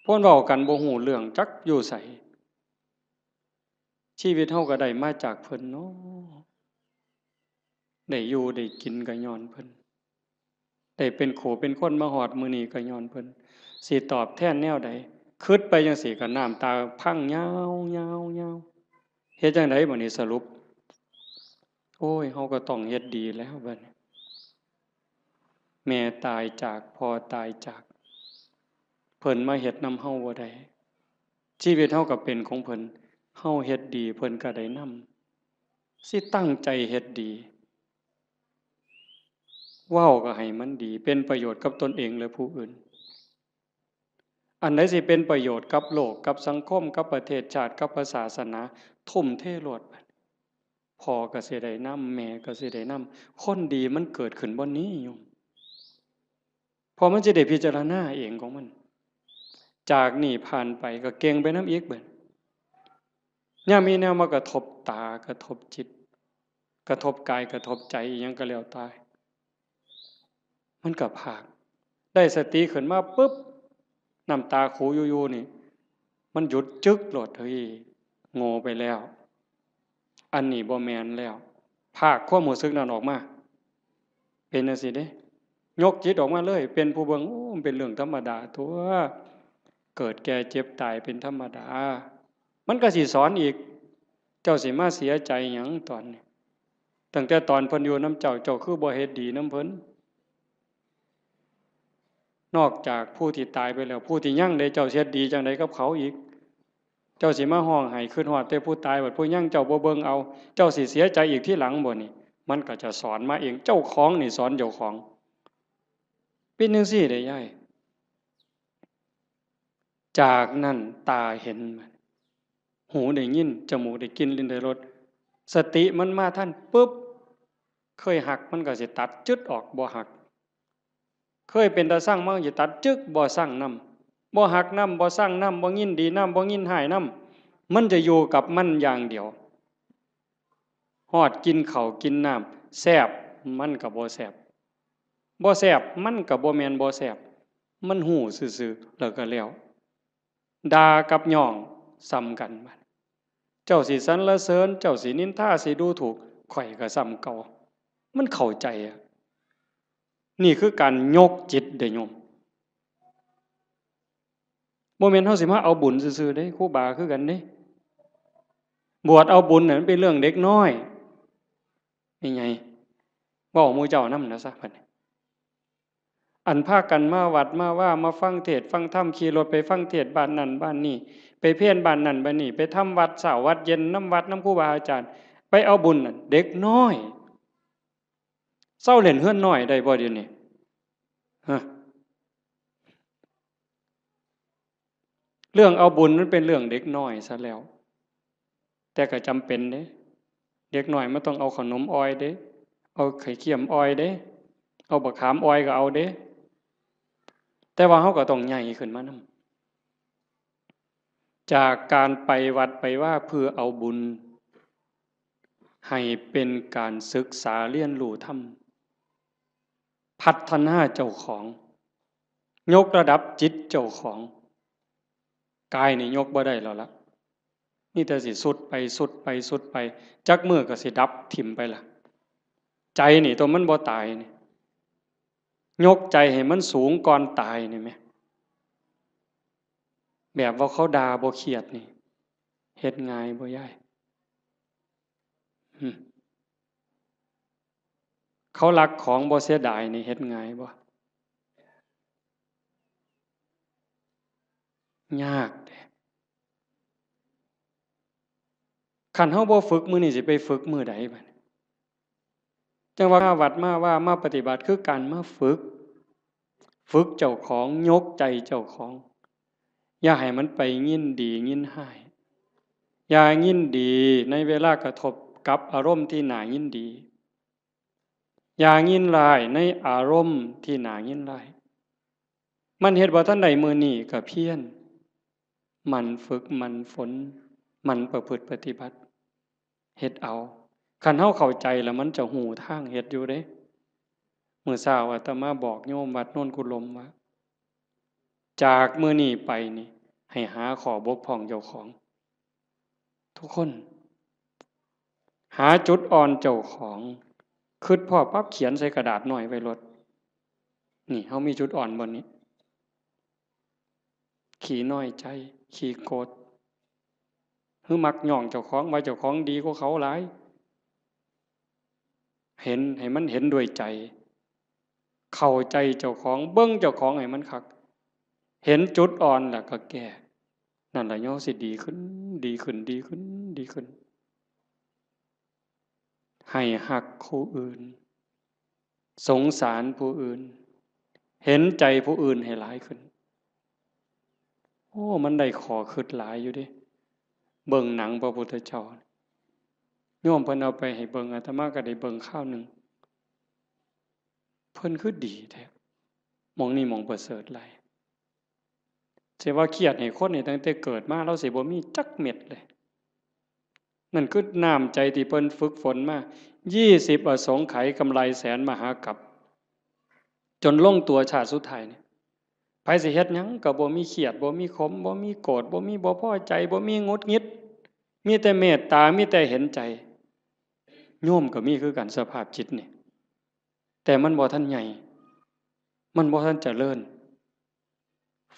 เพิ่นเว้ากันบ่ฮู้เรื่อง จักอยู่ไส ชีวิตเฮาก็ได้มาจากเพิ่นเนาะ ได้อยู่ได้กินก็ย้อนเพิ่น ได้เป็นคู่เป็นคนมาฮอดมื้อนี้ก็ย้อนเพิ่น สิตอบแทนแนวใด คิดไปจั่งซี้ก็น้ำตาพังยาวๆๆ เฮ็ดจั่งใดบัดนี้สรุป โอ้ย เฮาก็ต้องเฮ็ดดีแล้วบัดนี้ แม่ตายจาก พ่อตายจาก เพิ่นมาเฮ็ดนำเฮาบ่ได้ ชีวิตเฮาก็เป็นของเพิ่น เฮาเฮ็ดดี เพิ่นก็ได้นำ สิตั้งใจเฮ็ดดี เว้าก็ให้มันดี เป็นประโยชน์กับตนเองและผู้อื่น อันใดสิเป็นประโยชน์กับโลก กับสังคม กับประเทศชาติ กับพระศาสนา ทุ่มเทโลด พ่อก็สิได้นำ แม่ก็สิได้นำ คนดีมันเกิดขึ้นบ่อนนี้โยม เพราะมันสิได้พิจารณาเองของมัน จากนี้ผ่านไปก็เก่งไปนำอีกบัด ยามมีแนวมากระทบตา กระทบจิต กระทบกาย กระทบใจ อีหยังก็แล้วแต่ มันก็พาก ได้สติขึ้นมาปุ๊บ น้ำตาคูอยู่ๆ นี่ มันหยุดจึ๊กโลด เฮ้ย โง่ไปแล้ว อันนี้บ่แม่นแล้ว พากความรู้สึกนั้นออกมา เป็นจั่งซี้เด้ ยกจิตออกมาเลย เป็นผู้เบิ่ง โอ้ มันเป็นเรื่องธรรมดาตั๊ว เกิดแก่เจ็บตายเป็นธรรมดา มันก็สิสอนอีก เจ้าสิมาเสียใจหยังตอนนี้ ตั้งแต่ตอนเพิ่นอยู่นำเจ้า เจ้าคือบ่เฮ็ดดีนำเพิ่น นอกจากผู้ที่ตายไปแล้ว ผู้ที่ยังเด้ เจ้าสิเฮ็ดดีจั่งใดกับเขาอีก เจ้าสิมาฮ้องไห้คิดฮอดแต่ผู้ตาย บัดผู้ยังเจ้าบ่เบิ่งเอา เจ้าสิเสียใจอีกทีหลังบ่นี่ มันก็จะสอนมาเอง เจ้าของนี่สอนเจ้าของ เป็นจั่งซี้เด้ยาย จากนั้นตาเห็น หูได้ยิน จมูกได้กลิ่น ลิ้นได้รส สติมันมาทันปุ๊บ เคยฮักมันก็สิตัดจึ๊ดออก บ่ฮัก เคยเป็นตาซังมันก็สิตัดจึ๊ก บ่ซังนำ บ่ฮักนำ บ่ซังนำ บ่ยินดีนำ บ่ยินร้ายนำ มันจะอยู่กับมันอย่างเดียว ฮอดกินข้าวกินน้ำ แซ่บ มันก็บ่แซ่บ บ่แซ่บ มันก็บ่แม่นบ่แซ่บ มันฮู้ซื่อๆ แล้วก็แล้ว ด่ากับย้องส่ำกัน เจ้าสิสรรเสริญ เจ้าสินินทา สิดูถูก ข้อยก็ส่ำเก่า มันเข้าใจอะ นี่คือการยกจิตเด้โยม บ่แม่นเฮาสิมาเอาบุญซื่อๆเด้ ครูบาคือกันเด้ บวชเอาบุญน่ะมันเป็นเรื่องเด็กน้อย นี่ไง เว้าหมู่เจ้านำนะซะบัดนี้ อันพากันมาวัดมาวา มาฟังเทศน์ฟังธรรม ขี่รถไปฟังเทศน์บ้านนั่นบ้านนี่ ไปเพลบ้านนั่นบ้านนี่ ไปทำวัดเช้าวัดเย็นนำวัดนำครูบาอาจารย์ ไปเอาบุญน่ะ เด็กน้อย เซาเล่นเฮือนน้อยได้บ่เดี๋ยวนี้ ฮะ เรื่องเอาบุญมันเป็นเรื่องเด็กน้อยซะแล้ว แต่ก็จำเป็นเด้ เด็กน้อยมันต้องเอาขนมอ่อยเด้ เอาไข่เค็มอ่อยเด้ เอาบักขามอ่อยก็เอาเด้ แต่ว่าเฮาก็ต้องใหญ่ขึ้นมานำ จากการไปวัดไปวาเพื่อเอาบุญ ให้เป็นการศึกษาเรียนรู้ธรรม พัฒนาเจ้าของ ยกระดับจิตเจ้าของ กายนี่ยกบ่ได้แล้วละ มีแต่สิทรุดไป ทรุดไป ทรุดไป จักมื้อก็สิดับถิ่มไปละ ใจนี่ตัวมันบ่ตายนี่ ยกใจให้มันสูงก่อนตายนี่แหม แบบว่าเขาด่าบ่เครียดนี่ เฮ็ดง่ายบ่ยาย หึ เขาลักของบ่เสียดายนี่เฮ็ดง่ายบ่ ยากเด้ คันเฮาบ่ฝึกมื้อนี้สิไปฝึกมื้อใดบัดนี้ จั่งว่ามาวัดมาวา มาปฏิบัติคือการมาฝึก ฝึกเจ้าของ ยกใจเจ้าของ อย่าให้มันไปยินดียินร้าย อย่ายินดีในเวลากระทบกับอารมณ์ที่น่ายินดี อย่ายินร้ายในอารมณ์ที่น่ายินร้าย มันเฮ็ดบ่ทันได้มื้อนี้ก็เพียร หมั่นฝึก หมั่นฝน หมั่นประพฤติปฏิบัติ เฮ็ดเอา คันเฮาเข้าใจแล้วมันจะฮู้ทางเฮ็ดอยู่เด้ มื้อเช้าอาตมาบอกโยมวัดโนนกุลมว่า จากมื้อนี้ไปนี่ ให้หาข้อบกพร่องเจ้าของ ทุกคน หาจุดอ่อนเจ้าของ คิดพ้อปั๊บเขียนใส่กระดาษน้อยไว้โลด นี่ เฮามีจุดอ่อนบ่นี้ ขี้น้อยใจ ขี้โกรธ หรือมักย้องเจ้าของว่าเจ้าของดีกว่าเขาหลาย เห็นให้มันเห็นด้วยใจ เข้าใจเจ้าของ เบิ่งเจ้าของให้มันคัก เห็นจุดอ่อนแล้วก็แก้ นั่นล่ะเฮาสิดีขึ้น ดีขึ้น ดีขึ้น ดีขึ้น ให้ฮักผู้อื่น สงสารผู้อื่น เห็นใจผู้อื่นให้หลายขึ้น โอ้ มันได้ข้อคิดหลายอยู่เด้ เบิ่งหนังพระพุทธเจ้า โยมเพิ่นเอาไปให้เบิ่ง อาตมาก็ได้เบิ่งคราวหนึ่ง เพิ่นคือดีแท้ หม่องนี้หม่องประเสริฐหลาย สิว่าเครียดให้คนนี่ตั้งแต่เกิดมา ลาวสิบ่มีจักเม็ดเลย นั่นคือน้ำใจที่เพิ่นฝึกฝนมา ยี่สิบอสงไขยกำไรแสนมหากัป จนลงตัวชาติสุดท้ายนี่ ไผสิเฮ็ดหยังก็บ่มีเครียด บ่มีขม บ่มีโกรธ บ่มีบ่พอใจ บ่มีหงุดหงิด มีแต่เมตตา มีแต่เห็นใจ โยมก็มีคือกันสภาพจิตนี่ แต่มันบ่ทันใหญ่ มันบ่ทันเจริญ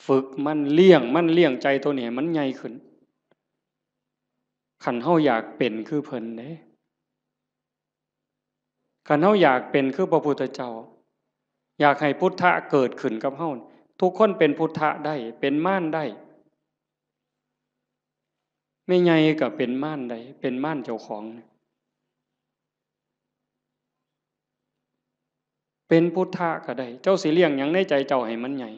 ฝึกมัน เลี้ยงมัน เลี้ยงใจตัวนี้ให้มันใหญ่ขึ้น คันเฮาอยากเป็นคือเพิ่นเด้ คันเฮาอยากเป็นคือพระพุทธเจ้า อยากให้พุทธะเกิดขึ้นกับเฮา ทุกคนเป็นพุทธะได้ เป็นมารได้ แม่ใหญ่ก็เป็นมารได้ เป็นมารเจ้าของ เป็นพุทธะก็ได้ เจ้าสิเลี้ยงหยังในใจเจ้าให้มันใหญ่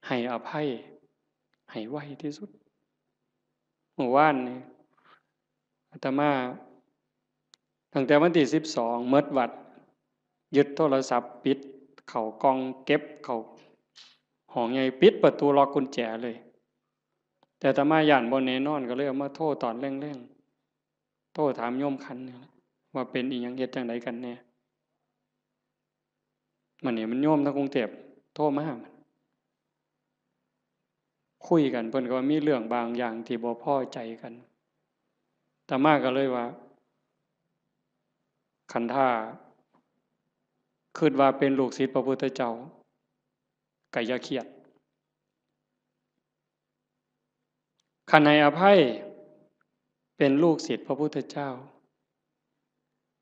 ให้อภัย ให้ไวที่สุด เมื่อวานนี่ อาตมา ตั้งแต่วันที่สิบสอง หมดวัด ยึดโทรศัพท์ ปิดเข้ากล่อง เก็บเข้าห้องใหญ่ ปิดประตู ล็อกกุญแจเลย แต่อาตมาย้านบ่แน่นอน ก็เลยเอามาโทรตอนแลงๆ โทรถามโยมคันนี่แหละ ว่าเป็นอีหยัง เฮ็ดจั่งใดกันแน่ มันนี่มันโยมทางกรุงเทพฯโทรมา คุยกัน เพิ่นก็ว่ามีเรื่องบางอย่างที่บ่พอใจกัน อาตมาก็เลยว่า คันถ้าคิดว่าเป็นลูกศิษย์พระพุทธเจ้า ก็อย่าเครียด คันให้อภัย เป็นลูกศิษย์พระพุทธเจ้า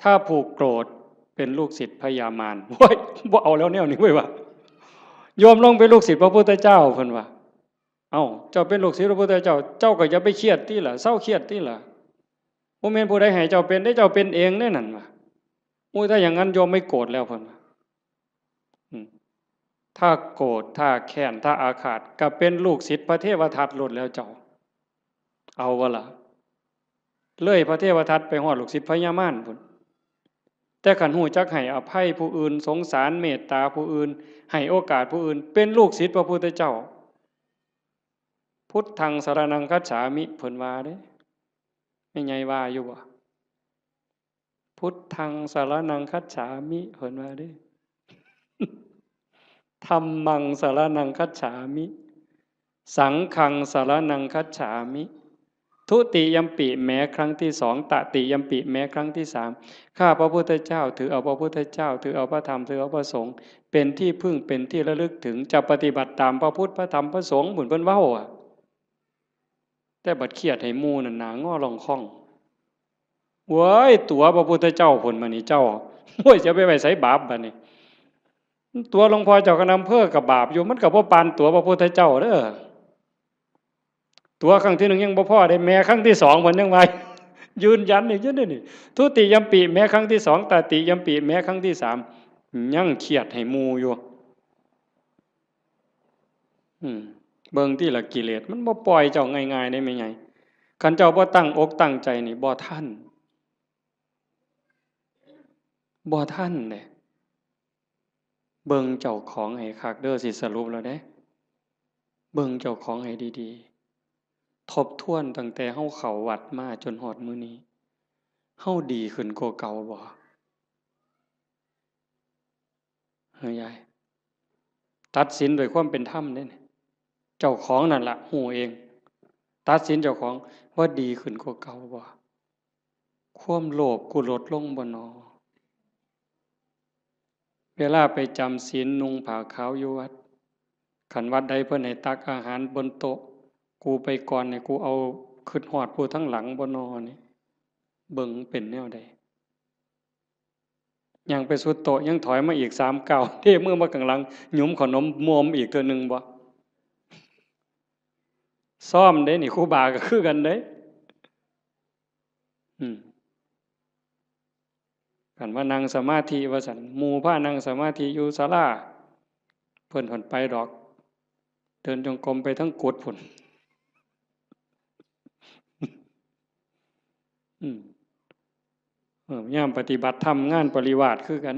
ถ้าผูกโกรธ เป็นลูกศิษย์พญามาร โอ้ย บ่เอาแล้วแนวนี้เว้ยว่ะ โยมลงเป็นลูกศิษย์พระพุทธเจ้า เพิ่นว่า เอ้า เจ้าเป็นลูกศิษย์พระพุทธเจ้า เจ้าก็อย่าไปเครียดติล่ะ เซาเครียดติล่ะ บ่แม่นผู้ใดให้เจ้าเป็นเด้ เจ้าเป็นเองเด้นั่นว่ะ โอ้ย ถ้าอย่างนั้นโยมไม่โกรธแล้ว เพิ่นว่า อืม ถ้าโกรธ ถ้าแค้น ถ้าอาฆาต ก็เป็นลูกศิษย์พระเทวทัตโลดแล้วเจ้า เอาบ่ล่ะ เลยพระเทวทัตไปฮอดลูกศิษย์พญามารพุ้น แต่คันฮู้จักให้อภัยผู้อื่น สงสารเมตตาผู้อื่น ให้โอกาสผู้อื่น เป็นลูกศิษย์พระพุทธเจ้า พุทธังสรณังคัจฉามิ เพิ่นว่าเด้ แม่ใหญ่ว่าอยู่บ่ พุทธังสรณังคัจฉามิ เพิ่นว่าเด้ ธัมมังสรณังคัจฉามิ สังฆังสรณังคัจฉามิ ทุติยัมปิ แม้ครั้งที่สอง ตติยัมปิ แม้ครั้งที่สาม ข้าพระพุทธเจ้าถือเอาพระพุทธเจ้า ถือเอาพระธรรม ถือเอาพระสงฆ์ เป็นที่พึ่ง เป็นที่ระลึกถึง จะปฏิบัติตามพระพุทธ พระธรรม พระสงฆ์ พุ้นเพิ่นเว้าอะ แต่บัดเครียดให้หมู่นั่นหน้างอล่องค่อง เว้ย ตั๋วพระพุทธเจ้าพุ้นมานี่เจ้า โอ้ย จะไปไว้ไสบาปบัดนี้ ตั๋วหลวงพ่อเจ้าคณะอำเภอก็บาปอยู่ มันก็บ่ปานตั๋วพระพุทธเจ้าเด้อ ตั๋วครั้งที่หนึ่งยังบ่พอเด้ แม้ครั้งที่สองเพิ่นยังว่า ยืนยันอีกอยู่เด้นี่ ทุติยัมปิ แม้ครั้งที่สอง ตติยัมปิ แม้ครั้งที่สาม ยังเครียดให้หมู่อยู่ อืม เบิ่งติล่ะ กิเลสมันบ่ปล่อยเจ้าง่ายๆเด้แม่ใหญ่ คันเจ้าบ่ตั้งอกตั้งใจนี่ บ่ทัน บ่ทันเด้ เบิ่งเจ้าของให้คักเด้อ สิสรุปแล้วเด้ เบิ่งเจ้าของให้ดีๆ ทบทวนตั้งแต่เฮาเข้าวัดมาจนฮอดมื้อนี้ เฮาดีขึ้นกว่าเก่าบ่ เฮ้ยยาย ตัดสินด้วยความเป็นธรรมเด้นี่ เจ้าของนั่นล่ะฮู้เอง ตัดสินเจ้าของว่าดีขึ้นกว่าเก่าบ่ ความโลภกูลดลงบ่นอ เวลาไปจำศีลนุ่งผ้าขาวอยู่วัด คันวัดใดเพิ่นให้ตักอาหารบนโต๊ะ กูไปก่อนนี่ กูเอา คิดฮอดผู้ทางหลังบ่นอนี่ เบิ่งเป็นแนวใด ย่างไปสุดโต๊ะ ยังถอยมาอีกสามก้าว เทมือมาข้างหลัง หยุมขนมมอมอีกเทื่อหนึ่งบ่ ซ้อมเด้นี่ ครูบาก็คือกันเด้ อืม คันว่านั่งสมาธิว่าซั่น หมู่พานั่งสมาธิอยู่ศาลา เพิ่นผ่อนไปดอก เดินจงกรมไปทั้งกุฏิพุ้น อืม เออ ยามปฏิบัติธรรมงานปริวาสคือกัน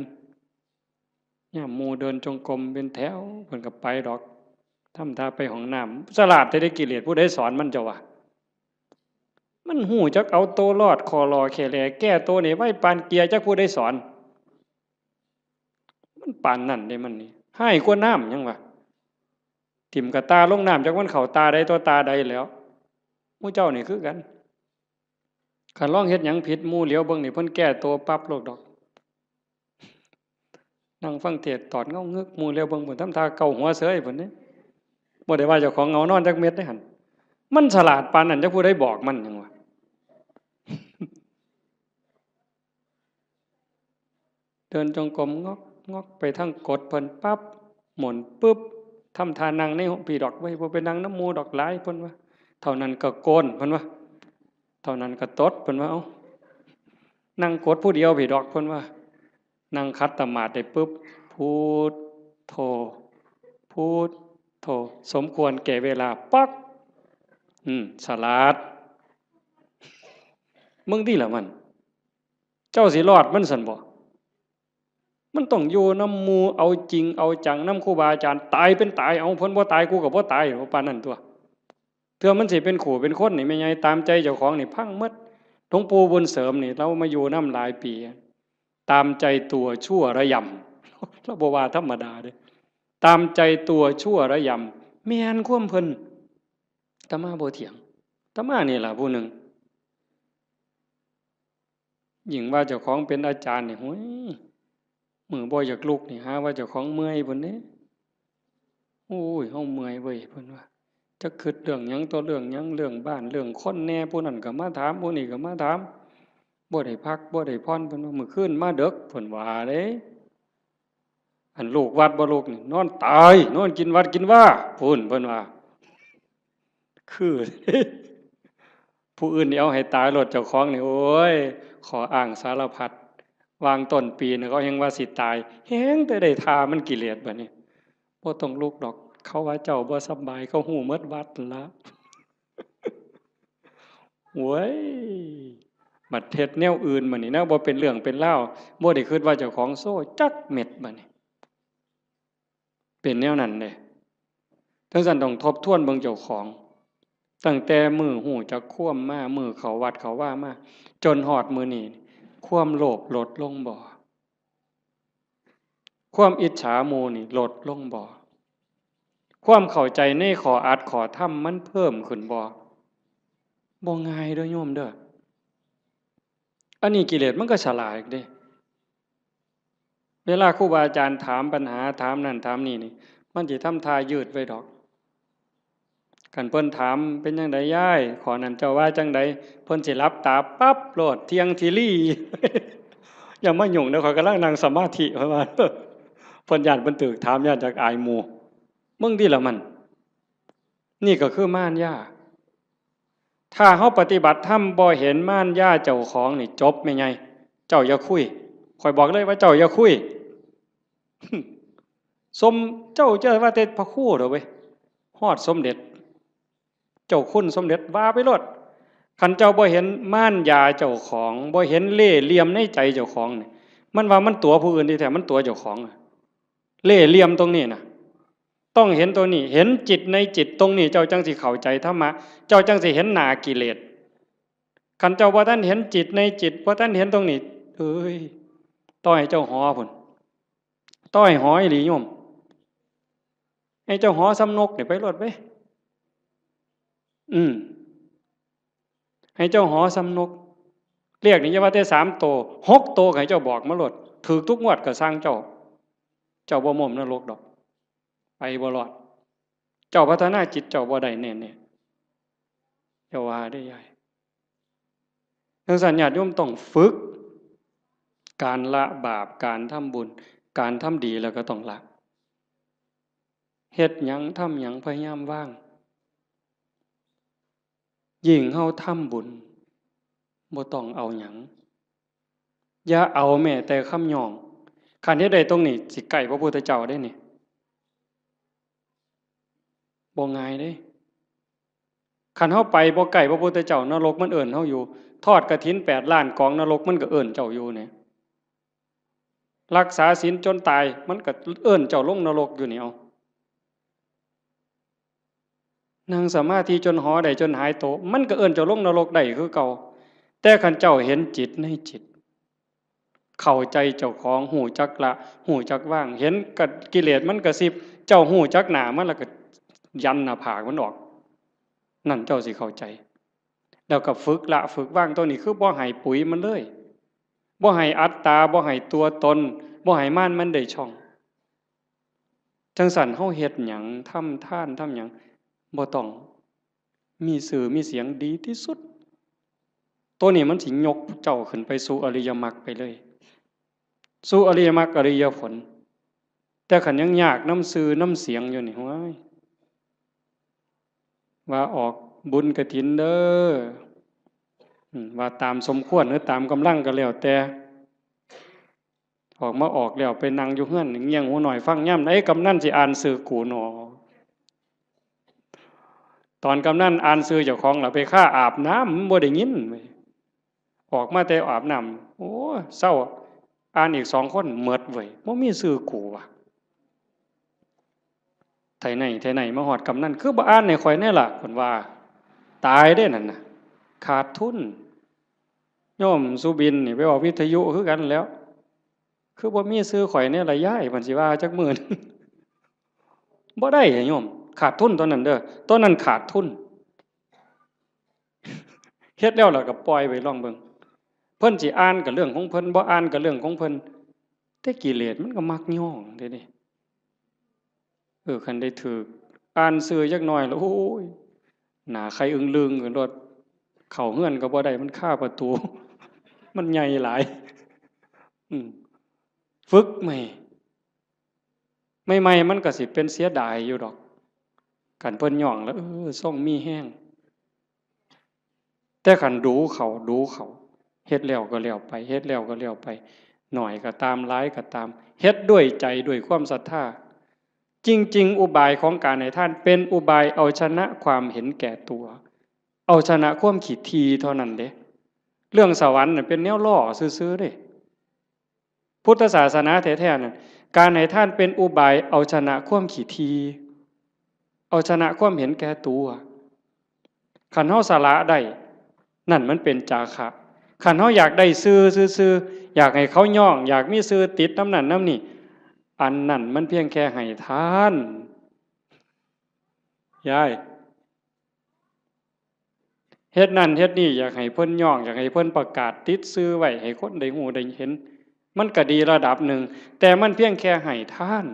ยามหมู่เดินจงกรมเป็นแถว เพิ่นก็ไปดอก ทำท่าไปห้องน้ำ ฉลาดแท้เด้ กิเลสผู้ใดสอนมันเจ้าว่า มันฮู้จักเอาตัวรอด ข้อหล่อแค่แหล่แก้ตัวนี่ไวปานเกียร์ จักผู้ใดสอน มันปานนั้นเด้มันนี่ ฮ้ายกว่าน้ำยังวะ ถิ่มกะตาลงน้ำ จักมันเข้าตาใดต่อตาใดแล้ว หมู่เจ้านี่คือกัน คันลองเฮ็ดหยังผิดหมู่เหลียวเบิ่งนี่เพิ่นแก้ตัวปั๊บโลดดอก นั่งฟังเทศน์ตอดเงางึก หมู่เหลียวเบิ่งพุ้น ทำท่าเกาหัวเสยพุ้นเด้ บ่ได้ว่าเจ้าของเหงานอนจักเม็ดเด้หั่น มันฉลาดปานนั้น จักผู้ใดบอกมันหยังวะ เดินจงกรมงอกงอกไปทางกดเพิ่นปั๊บ หมุนปึ๊บ ทำท่านั่งในห้องพีดอกเว้ย บ่ไปนั่งนำหมู่ดอกหลายเพิ่นว่า เท่านั้นก็โกนเพิ่นว่า เท่านั้นก็ตดเพิ่นว่า เอ้า นั่งกดผู้เดียวพีดอกเพิ่นว่า นั่งขัดสมาธิได้ปึ๊บ พุทโธ พุทโธ สมควรแก่เวลา ป๊อก อืม ฉลาด มึงติล่ะมัน เจ้าสิรอดมันซั่นบ่ มันต้องอยู่นำหมู่ เอาจริงเอาจังนำครูบาอาจารย์ ตายเป็นตาย เอา เพิ่นบ่ตาย กูก็บ่ตาย ว่าปานนั้นตั๊ว เทื่อมันสิเป็นคู่เป็นคนนี่ แม่ใหญ่ ตามใจเจ้าของนี่พังหมด หลวงปู่บุญเสริมนี่ ลาวมาอยู่นำหลายปี ตามใจตัวชั่วระยำ ลาวบ่ว่าธรรมดาเด้ ตามใจตัวชั่วระยำ แม่นความเพิ่น อาตมาบ่เถียง อาตมานี่ล่ะผู้หนึ่ง ยิ่งว่าเจ้าของเป็นอาจารย์นี่ โอ้ย มื้อบ่อยากลุกนี่ หาว่าเจ้าของเมื่อยพุ้นเด้ โอ้ย เฮาเมื่อยเว้ย เพิ่นว่า จักคิดเรื่องหยังต่อเรื่องหยัง เรื่องบ้าน เรื่องคนแหน่ ผู้นั้นก็มาถาม ผู้นี้ก็มาถาม บ่ได้พัก บ่ได้ผ่อน เพิ่นว่า มื้อคืนมาดึก เพิ่นว่าเด้ อันลูกวัดบ่ลูกนี่ นอนตาย นอนกินวัดกินวา พุ้น เพิ่นว่า คือ ผู้อื่นนี่เอาให้ตายโลด เจ้าของนี่ โอ้ย ข้ออ้างสารพัด วางต้นปีนี่เขาแฮ่งว่าสิตาย แฮ่งแต่ได้ท่ามันกิเลสบัดนี้ บ่ต้องลุกดอก เขาว่าเจ้าบ่สำบาย เขาฮู้หมดวัดนั่นละ โว้ย บัดเฮ็ดแนวอื่นบัดนี้ แนวบ่เป็นเรื่องเป็นราว บ่ได้คิดว่าเจ้าของโซ่จักเม็ดบัดนี้ เป็นแนวนั้นเด้ จั่งซั้นต้องทบทวนเบิ่งเจ้าของ ตั้งแต่มื้อฮู้จักความมา มื้อเข้าวัดเข้าวามา จนฮอดมื้อนี้ ความโลภลดลงบ่ ความอิจฉาหมู่นี่ลดลงบ่ ความเข้าใจในข้ออัดข้อธรรมมันเพิ่มขึ้นบ่ บ่ง่ายเด้อโยมเด้อ อันนี้กิเลสมันก็ฉลาดเด้ เวลาครูบาอาจารย์ถามปัญหา ถามนั่นถามนี่นี่ มันสิทำท่ายืดไว้ดอก คันเพิ่นถาม เป็นจั่งใดยาย ข้อนั้นเจ้าว่าจั่งใด เพิ่นสิหลับตาปั๊บโลด เที่ยงทีรี อย่ามายุ่งเด้อ ข้อยกำลังนั่งสมาธิ เพิ่นว่า เพิ่นย้านเพิ่นถูกถาม ย้านจักอายหมู่ มึงติล่ะมัน นี่ก็คือมารยา ถ้าเฮาปฏิบัติธรรมบ่เห็นมารยาเจ้าของนี่จบแม่ใหญ่ เจ้าอย่าคุย ข้อยบอกเลยว่าเจ้าอย่าคุย สม เจ้าจะว่าแต่พระครูเด้อเว้ย ฮอดสมเด็จ เจ้าคุณสมเด็จว่าไปโลด คันเจ้าบ่เห็นมารยาเจ้าของ บ่เห็นเล่ห์เหลี่ยมในใจเจ้าของนี่ มันว่ามันตั๋วผู้อื่นที่แท้มันตั๋วเจ้าของอะ เล่ห์เหลี่ยมตรงนี้นะ ต้องเห็นตัวนี้ เห็นจิตในจิตตรงนี้ เจ้าจั่งสิเข้าใจธรรมะ เจ้าจั่งสิเห็นหน้ากิเลส คันเจ้าบ่ทันเห็นจิตในจิต บ่ทันเห็นตรงนี้ เอ้ย ต่อให้เจ้าหอพุ้น ต่อให้หออีหลีโยม ให้เจ้าหอส่ำนกนี่ไปโลดเว้ย อืม ให้เจ้าหอส่ำนก เลขนี่อย่าว่าแต่สามโต หกโตก็ให้เจ้าบอกมาโลด ถูกทุกงวดก็ซ่างเจ้า เจ้าบ่ม้มนรกดอก ไปบ่รอด เจ้าพัฒนาจิตเจ้าบ่ได้แน่ๆ อย่าว่าเด้อยาย จั่งซั้นญาติโยมต้องฝึก การละบาป การทำบุญ การทำดีแล้วก็ต้องละ เฮ็ดหยังทำหยังพยายามวาง ยิ่งเฮาทำบุญ บ่ต้องเอาหยัง อย่าเอาแม้แต่คำย่อง คันเฮ็ดได้ตรงนี้ สิใกล้พระพุทธเจ้าเด้นี่ บ่ง่ายเด้ คันเฮาไปบ่ใกล้พระพุทธเจ้า นรกมันเอิ้นเฮาอยู่ ทอดกฐินแปดล้านกอง นรกมันก็เอิ้นเจ้าอยู่นี่ รักษาศีลจนตาย มันก็เอิ้นเจ้าลงนรกอยู่นี่ เอา นั่งสมาธิจนหอได้จนหายโต มันก็เอิ้นเจ้าลงนรกได้คือเก่า แต่คันเจ้าเห็นจิตในจิต เข้าใจเจ้าของ ฮู้จักละ ฮู้จักวาง เห็นกะ กิเลสมันกระซิบ เจ้าฮู้จักหน้ามันแล้วก็ยันหน้าผากมันออก นั่นเจ้าสิเข้าใจ แล้วก็ฝึกละฝึกวาง ตัวนี้คือบ่ให้ปุ๋ยมันเลย บ่ให้อัตตา บ่ให้ตัวตน บ่ให้มารมันได้ช่อง จั่งซั้นเฮาเฮ็ดหยัง ทำทาน ทำหยัง บ่ต้องมีชื่อมีเสียง ดีที่สุด ตัวนี้มันสิยกเจ้าขึ้นไปสู่อริยมรรคไปเลย สู่อริยมรรคอริยผล แต่คันยังยากนำชื่อนำเสียงอยู่นี่ โอ้ย ว่าออกบุญกฐินเด้อ อืม ว่าตามสมควรหรือตามกำลังก็แล้วแต่ ออกมาออกแล้วไปนั่งอยู่เฮือนเงี่ยงหูน้อยฟัง ยามใดกำนันสิอ่านชื่อกูหนอ ตอนกำนันอ่านชื่อเจ้าของล่ะ ไปคาอาบน้ำ มันบ่ได้ยินเว้ย ออกมาแต่อาบน้ำ โอ้ เซา อ่านอีกสองคน หมดเว้ย บ่มีชื่อกูว่ะ ไถไห้ไถนามาฮอดกำนัน คือบ่อ่านให้ข้อยแน่ล่ะ เพิ่นว่า ตายเด้นั่นน่ะ ขาดทุน โยมสุบินนี่ไปออกวิทยุคือกันแหล้ว คือบ่มีชื่อข้อยแน่ล่ะยาย เพิ่นสิว่าจักมื้อหนึ่ง บ่ได้โยม ขาดทุนตอนนั้นเด้อ ตอนนั้นขาดทุน เฮ็ดแล้วล่ะก็ปล่อยไว้ลองเบิ่ง เพิ่นสิอ่านก็เรื่องของเพิ่น บ่อ่านก็เรื่องของเพิ่น แต่กิเลสมันก็มักย้องเด้นี่ เออ คันได้ถืกอ่านชื่อจักหน่อยแล้ว โอ้ย หน้าไข่อึ้งลึงขึ้นโลด เข้าเฮือนก็บ่ได้ มันคาประตู มันใหญ่หลาย อืม ฝึกใหม่ ใหม่ๆ มันก็สิเป็นเสียดายอยู่ดอก คันเพิ่นย้องแล้ว เออ ทรงมีแฮง แต่คันดูเข้า ดูเข้า เฮ็ดแล้วก็แล้วไป เฮ็ดแล้วก็แล้วไป น้อยก็ตาม หลายก็ตาม เฮ็ดด้วยใจ ด้วยความศรัทธา จริงๆ อุบายของการให้ทานเป็นอุบายเอาชนะความเห็นแก่ตัว เอาชนะความขี้ถี่เท่านั้นเด้ เรื่องสวรรค์น่ะเป็นแนวล้อซื่อๆ เด้ พุทธศาสนาแท้ๆ น่ะ การให้ทานเป็นอุบายเอาชนะความขี้ถี่ เอาชนะความเห็นแก่ตัว คันเฮาสละได้ นั่นมันเป็นจาคะ คันเฮาอยากได้ชื่อซื่อๆ อยากให้เขาย้อง อยากมีชื่อติดนำนั่นนำนี่ อันนั้นมันเพียงแค่ให้ทาน ยาย เฮ็ดนั่นเฮ็ดนี่ อยากให้เพิ่นย้อง อยากให้เพิ่นประกาศติดชื่อไว้ ให้คนได้ฮู้ได้เห็น มันก็ดีระดับหนึ่ง แต่มันเพียงแค่ให้ทาน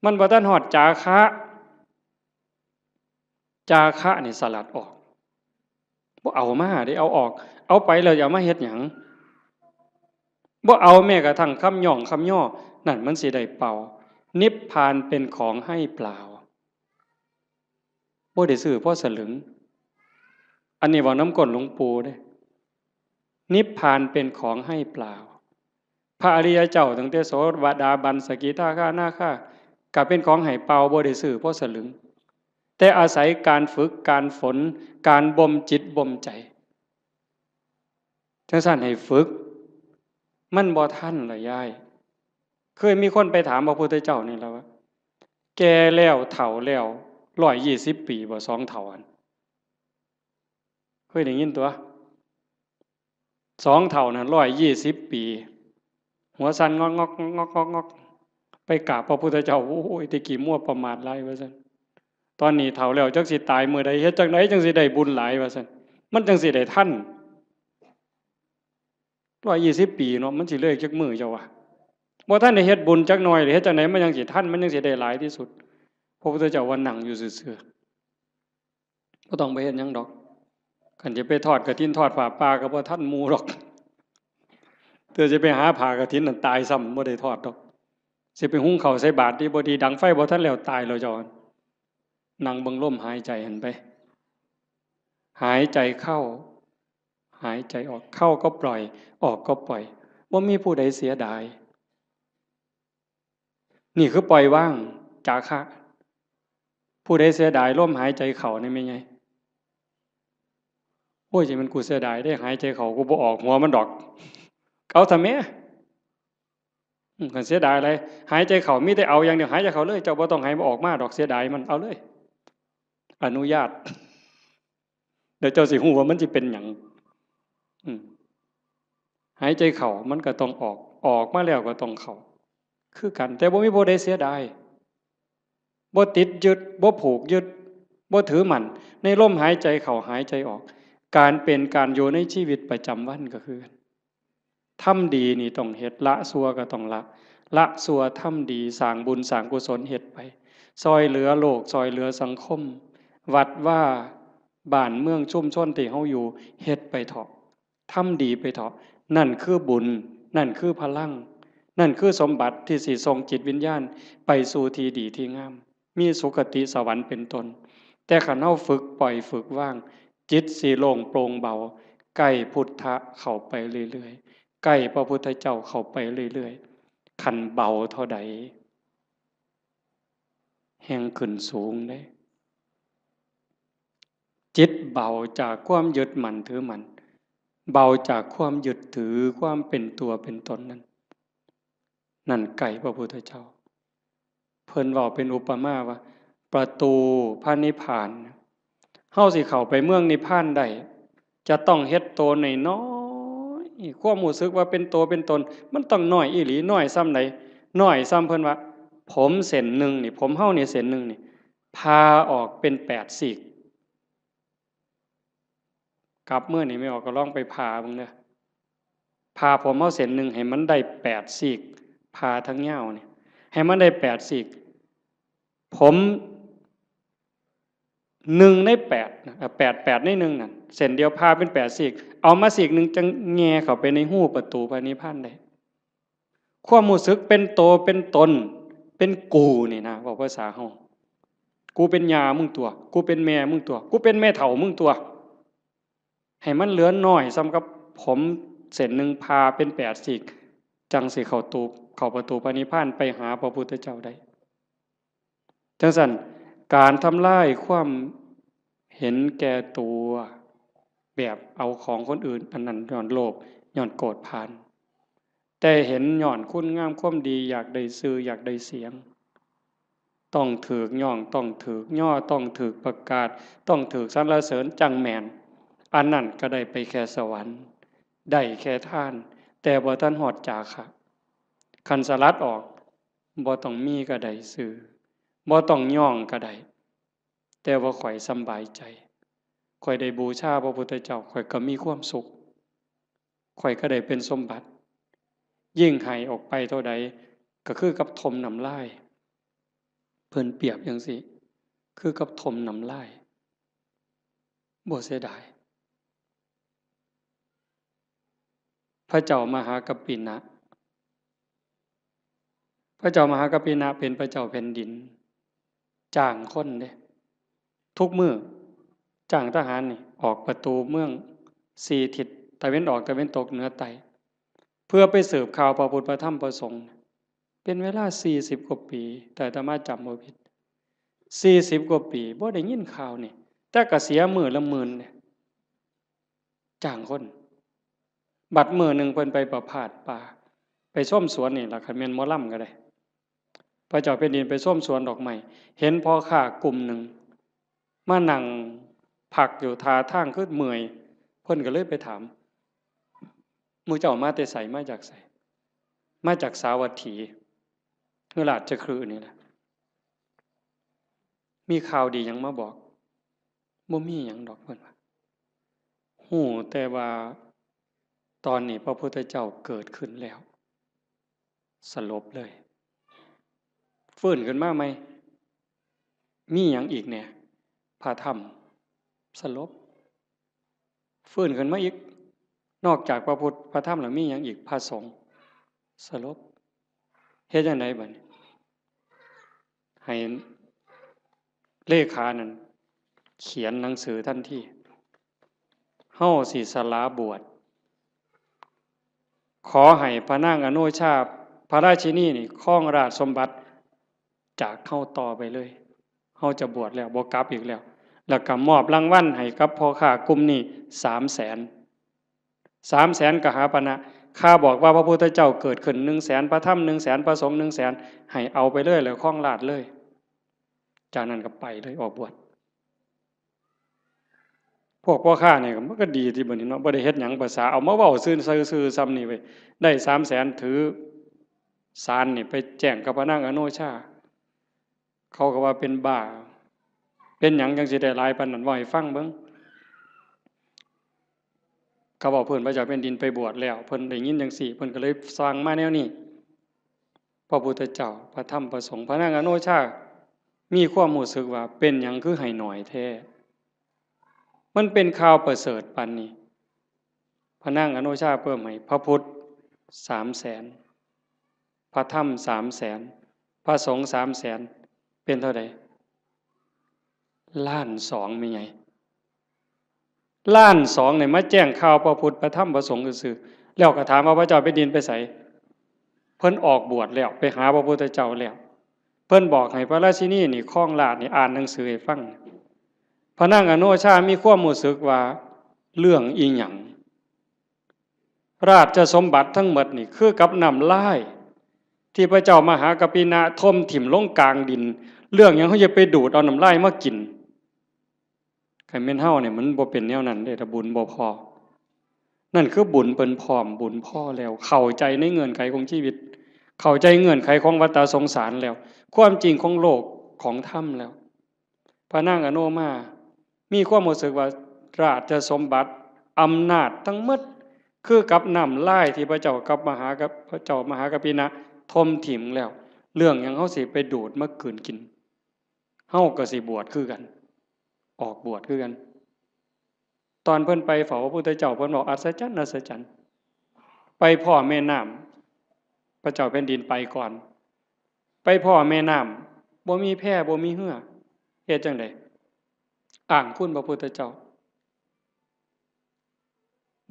มันบ่ทันฮอดจาคะ จาคะนี่สลัดออก บ่เอามาเด้ เอาออก เอาไปแล้วจะเอามาเฮ็ดหยัง บ่เอาแม้กระทั่งคำย้องคำย่อ นั่นมันสิได้เป่า นิพพานเป็นของให้เปล่า บ่ได้ซื้อพอสลึง อันนี้เว้านำก้นหลวงปู่เด้ นิพพานเป็นของให้เปล่า พระอริยเจ้าตั้งแต่โสดาบัน สกิทาคานาคา ก็เป็นของให้เปล่า บ่ได้ซื้อพอสลึง แต่อาศัยการฝึก การฝน การบ่มจิตบ่มใจ จั่งซั้นให้ฝึก มันบ่ทันล่ะยาย เคยมีคนไปถามพระพุทธเจ้านี่ล่ะว่า แก่แล้วเฒ่าแล้ว ร้อยยี่สิบปีบ่ สองเฒ่าหั่น เคยได้ยินตัว สองเฒ่านั่น ร้อยยี่สิบปี หัวสั่นงอกงอกงอกงอกงอก ไปกราบพระพุทธเจ้า โอ้ย แต่กี้มัวประมาทหลายว่าซั่น ตอนนี้เฒ่าแล้วจักสิตายมื้อใด เฮ็ดจั่งใดจั่งสิได้บุญหลายว่าซั่น มันจั่งสิได้ทัน ร้อยยี่สิบปีเนาะ มันสิเลยจักมื้อเจ้าวะ บ่ทันได้เฮ็ดบุญจักหน่อยเลย เฮ็ดจั่งใดมันจั่งสิทัน มันจั่งสิได้หลายที่สุด พระพุทธเจ้าว่านั่งอยู่ซื่อๆ บ่ต้องไปเฮ็ดหยังดอก คันจะไปทอดกฐินทอดผ้าป่าก็บ่ทันหมู่ดอก เทื่อสิไปหาผ้ากฐินนั่นตายซ้ำ บ่ได้ทอดดอก สิไปหุงข้าวใส่บาตรดีบ่ดี ดังไฟบ่ทันแล้ว ตายแล้วเจ้า นั่งเบิ่งลมหายใจหั่นไป หายใจเข้า หายใจออก เข้าก็ปล่อย ออกก็ปล่อย บ่มีผู้ใดเสียดาย นี่คือปล่อยวาง จาคะ ผู้ใดเสียดายลมหายใจเข้านี่แม่นไง โอ้ย จะมันกูเสียดายเด้ หายใจเข้ากูบ่ออกหัวมันดอก เอาซะแม่ อืม คันเสียดายอะไร หายใจเข้ามีแต่เอาอย่างเดียว หายใจเข้าเลย เจ้าบ่ต้องให้มันออกมาดอก เสียดายมัน เอาเลย อนุญาต เดี๋ยวเจ้าสิฮู้ว่ามันสิเป็นหยัง อืม หายใจเข้ามันก็ต้องออก ออกมาแล้วก็ต้องเข้า คือกัน แต่บ่มีผู้ใดเสียดาย บ่ติดยึด บ่ผูกยึด บ่ถือมั่น ในลมหายใจเข้าหายใจออก การเป็นการอยู่ในชีวิตประจำวันก็คือกัน ทำดีนี่ต้องเฮ็ด ละชั่วก็ต้องละ ละชั่วทำดี สร้างบุญสร้างกุศลเฮ็ดไป ซ่อยเหลือโลก ซ่อยเหลือสังคม วัดวา บ้านเมืองชุมชนที่เฮาอยู่ เฮ็ดไปเถาะ ทำดีไปเถาะ นั่นคือบุญ นั่นคือพลัง นั่นคือสมบัติที่สิส่งจิตวิญญาณไปสู่ที่ดีที่งาม มีสุคติสวรรค์เป็นต้น แต่คันเฮาฝึกปล่อยฝึกวาง จิตสิโล่งโปร่งเบา ใกล้พุทธะเข้าไปเรื่อยๆ ใกล้พระพุทธเจ้าเข้าไปเรื่อยๆ คันเบาเท่าใด แฮ่งขึ้นสูงเด้ จิตเบาจากความยึดมั่นถือมั่น เบาจากความยึดถือความเป็นตัวเป็นตนนั้น นั่นใกล้พระพุทธเจ้า เพิ่นเว้าเป็นอุปมาว่า ประตูพระนิพพาน เฮาสิเข้าไปเมืองนิพพานได้ จะต้องเฮ็ดโตน้อยๆ ความรู้สึกว่าเป็นโตเป็นตน มันต้องน้อยอีหลี น้อยส่ำใด น้อยส่ำเพิ่นว่า ผมเส้นหนึ่งนี่ ผมเฮานี่เส้นหนึ่งนี่ ผ่าออกเป็นแปดซีก กลับมื้อนี่แม่ออกก็ลองไปผ่าเบิ่งเด้อ ผ่าผมเฮาเส้นหนึ่งให้มันได้แปดซีก ผ่าทั้งยาวนี่ ให้มันได้แปดซีก ผมหนึ่งในแปดนะ เอ่อ แปด แปดในหนึ่งนั่น เส้นเดียวผ่าเป็นแปดซีก เอามาซีกหนึ่งจั่งแหย่เข้าไปในฮูประตูพระนิพพานได้ ความรู้สึกเป็นโตเป็นตน เป็นกูนี่นะ เว้าภาษาเฮา กูเป็นย่ามึงตั่ว กูเป็นแม่มึงตั่ว กูเป็นแม่เฒ่ามึงตั่ว ให้มันเหลือน้อยส่ำกับผมเส้นหนึ่งผ่าเป็นแปดซีก จั่งสิเข้าตู เข้าประตูพระนิพพานไปหาพระพุทธเจ้าได้ จั่งซั้น การทำลายความเห็นแก่ตัว แบบเอาของคนอื่น อันนั้นย้อนโลภ ย้อนโกรธพาน แต่เห็นย้อนคุณงามความดี อยากได้ชื่อ อยากได้เสียง ต้องถูกย่อง ต้องถูกย่อ ต้องถูกประกาศ ต้องถูกสรรเสริญจั่งแม่น อันนั้นก็ได้ไปแค่สวรรค์ ได้แค่ทาน แต่บ่ทันฮอดจาคะ คันสลัดออก บ่ต้องมีก็ได้ชื่อ บ่ต้องย่องก็ได้ แต่ว่าข้อยสำบายใจ ข้อยได้บูชาพระพุทธเจ้า ข้อยก็มีความสุข ข้อยก็ได้เป็นสมบัติ ยิ่งให้ออกไปเท่าใด ก็คือกับถมน้ำลาย เพิ่นเปรียบจั่งซี้ คือกับถมน้ำลาย บ่เสียดาย พระเจ้ามหากัปปินะ พระเจ้ามหากัปปินะเป็นพระเจ้าแผ่นดิน จ้างคนเด้ ทุกมื้อ จ้างทหารนี่ ออกประตูเมืองสี่ทิศ ตะเวนออก ตะเวนตก เหนือ ใต้ เพื่อไปสืบข่าวพระพุทธ พระธรรม พระสงฆ์ เป็นเวลาสี่สิบกว่าปี ถ้าอาตมาจำบ่ผิด สี่สิบกว่าปี บ่ได้ยินข่าวนี่ แต่ก็เสียมื้อละหมื่นเนี่ย จ้างคน บัดมื้อหนึ่งเพิ่นไปประพาสป่า ไปชมสวนนี่ล่ะ คันแม่นหมอลำก็ได้ พระเจ้าแผ่นดินไปชมสวนดอกไม้ เห็นพ่อค้ากลุ่มหนึ่ง มานั่งพักอยู่ท่าทางคือเมื่อย เพิ่นก็เลยไปถาม หมู่เจ้ามาแต่ไส มาจากไส มาจากสาวัตถี คือราชคฤห์นี่แหละ มีข่าวดีหยังมาบอก บ่มีหยังดอก เพิ่นว่า ฮู้แต่ว่าตอนนี้พระพุทธเจ้าเกิดขึ้นแล้ว สลบเลย ฟื้นขึ้นมาใหม่ มีหยังอีกแหน่ พระธรรม สลบ ฟื้นขึ้นมาอีก นอกจากพระพุทธ พระธรรมแล้วมีหยังอีก พระสงฆ์ สลบ เฮ็ดจั่งใดบัดนี้ ให้เลขานั่นเขียนหนังสือทันที เฮาสิสละบวช ขอให้พระนางอโนชา พระราชินีนี่ครองราชสมบัติจากเฮาต่อไปเลย เฮาจะบวชแล้ว บ่กลับอีกแล้ว แล้วก็มอบรางวัลให้กับพ่อค้ากลุ่มนี้สามแสน สามแสนกหาปณะ ข้าบอกว่าพระพุทธเจ้าเกิดขึ้นหนึ่งแสน พระธรรมหนึ่งแสน พระสงฆ์หนึ่งแสน ให้เอาไปเลย แล้วครองราชย์เลย จากนั้นก็ไปเลย ออกบวช พวกพ่อค้าเนี่ยมันก็ดีที่บัดนี้เนาะ บ่ได้เฮ็ดหยัง ภาษาเอามาเว้าซื่อๆ ซื่อๆ ส่ำนี่เว้ย ได้สามแสน ถือสารนี่ไปแจ้งกับพระนางอโนชา เขาก็ว่าเป็นบ้า เป็นหยังจั่งสิได้หลายปานนั้น เว้าให้ฟังเบิ่ง ก็เว้าพื้นพระเจ้าแผ่นดินไปบวชแล้ว เพิ่นได้ยินจั่งซี้ เพิ่นก็เลยสั่งมาแนวนี้ พระพุทธเจ้า พระธรรม พระสงฆ์ พระนางอโนชา มีความรู้สึกว่าเป็นหยังคือให้น้อยแท้ มันเป็นข่าวประเสริฐปานนี้ พระนางอโนชาเพิ่มให้พระพุทธสามแสน พระธรรมสามแสน พระสงฆ์สามแสน เป็นเท่าใด ล้านสอง แม่นไง ล้านสองเนี่ยมาแจ้งข่าวพระพุทธพระธรรมพระสงฆ์ซื่อๆ แล้วก็ถามว่าพระเจ้าแผ่นดินไปไส เพิ่นออกบวชแล้ว ไปหาพระพุทธเจ้าแล้ว เพิ่นบอกให้พระราชินีนี่ครองราชย์นี่อ่านหนังสือให้ฟัง พระนางอโนชามีความรู้สึกว่าเรื่องอีหยัง ราชสมบัติทั้งหมดนี่คือกับน้ำลาย ที่พระเจ้ามหากัปปินะถมถิ่มลงกลางดิน เรื่องหยังเขาจะไปดูดเอาน้ำลายมากิน คันแม่นเฮาเนี่ยมันบ่เป็นแนวนั้นเด้ ถ้าบุญบ่พอ นั่นคือบุญเพิ่นพร้อม บุญพอแล้ว เข้าใจในเงื่อนไขของชีวิต เข้าใจเงื่อนไขของวัฏสงสารแล้ว ความจริงของโลกของธรรมแล้ว พระนางอโนมา มีความรู้สึกว่าราชสมบัติ อำนาจทั้งหมด คือกับน้ำลายที่พระเจ้ากับมหากับ พระเจ้ามหากัปปินะถมถิ่มแล้ว เรื่องหยังเขาสิไปดูดมากืนกิน เฮาก็สิบวชคือกัน ออกบวชคือกัน ตอนเพิ่นไปเฝ้าพระพุทธเจ้า เพิ่นบอกอัศจรรย์ อัศจรรย์ ไปพ้อแม่น้ำ พระเจ้าแผ่นดินไปก่อน ไปพ้อแม่น้ำ บ่มีแพ บ่มีเฮือ เฮ็ดจั่งใด อ้างคุณพระพุทธเจ้า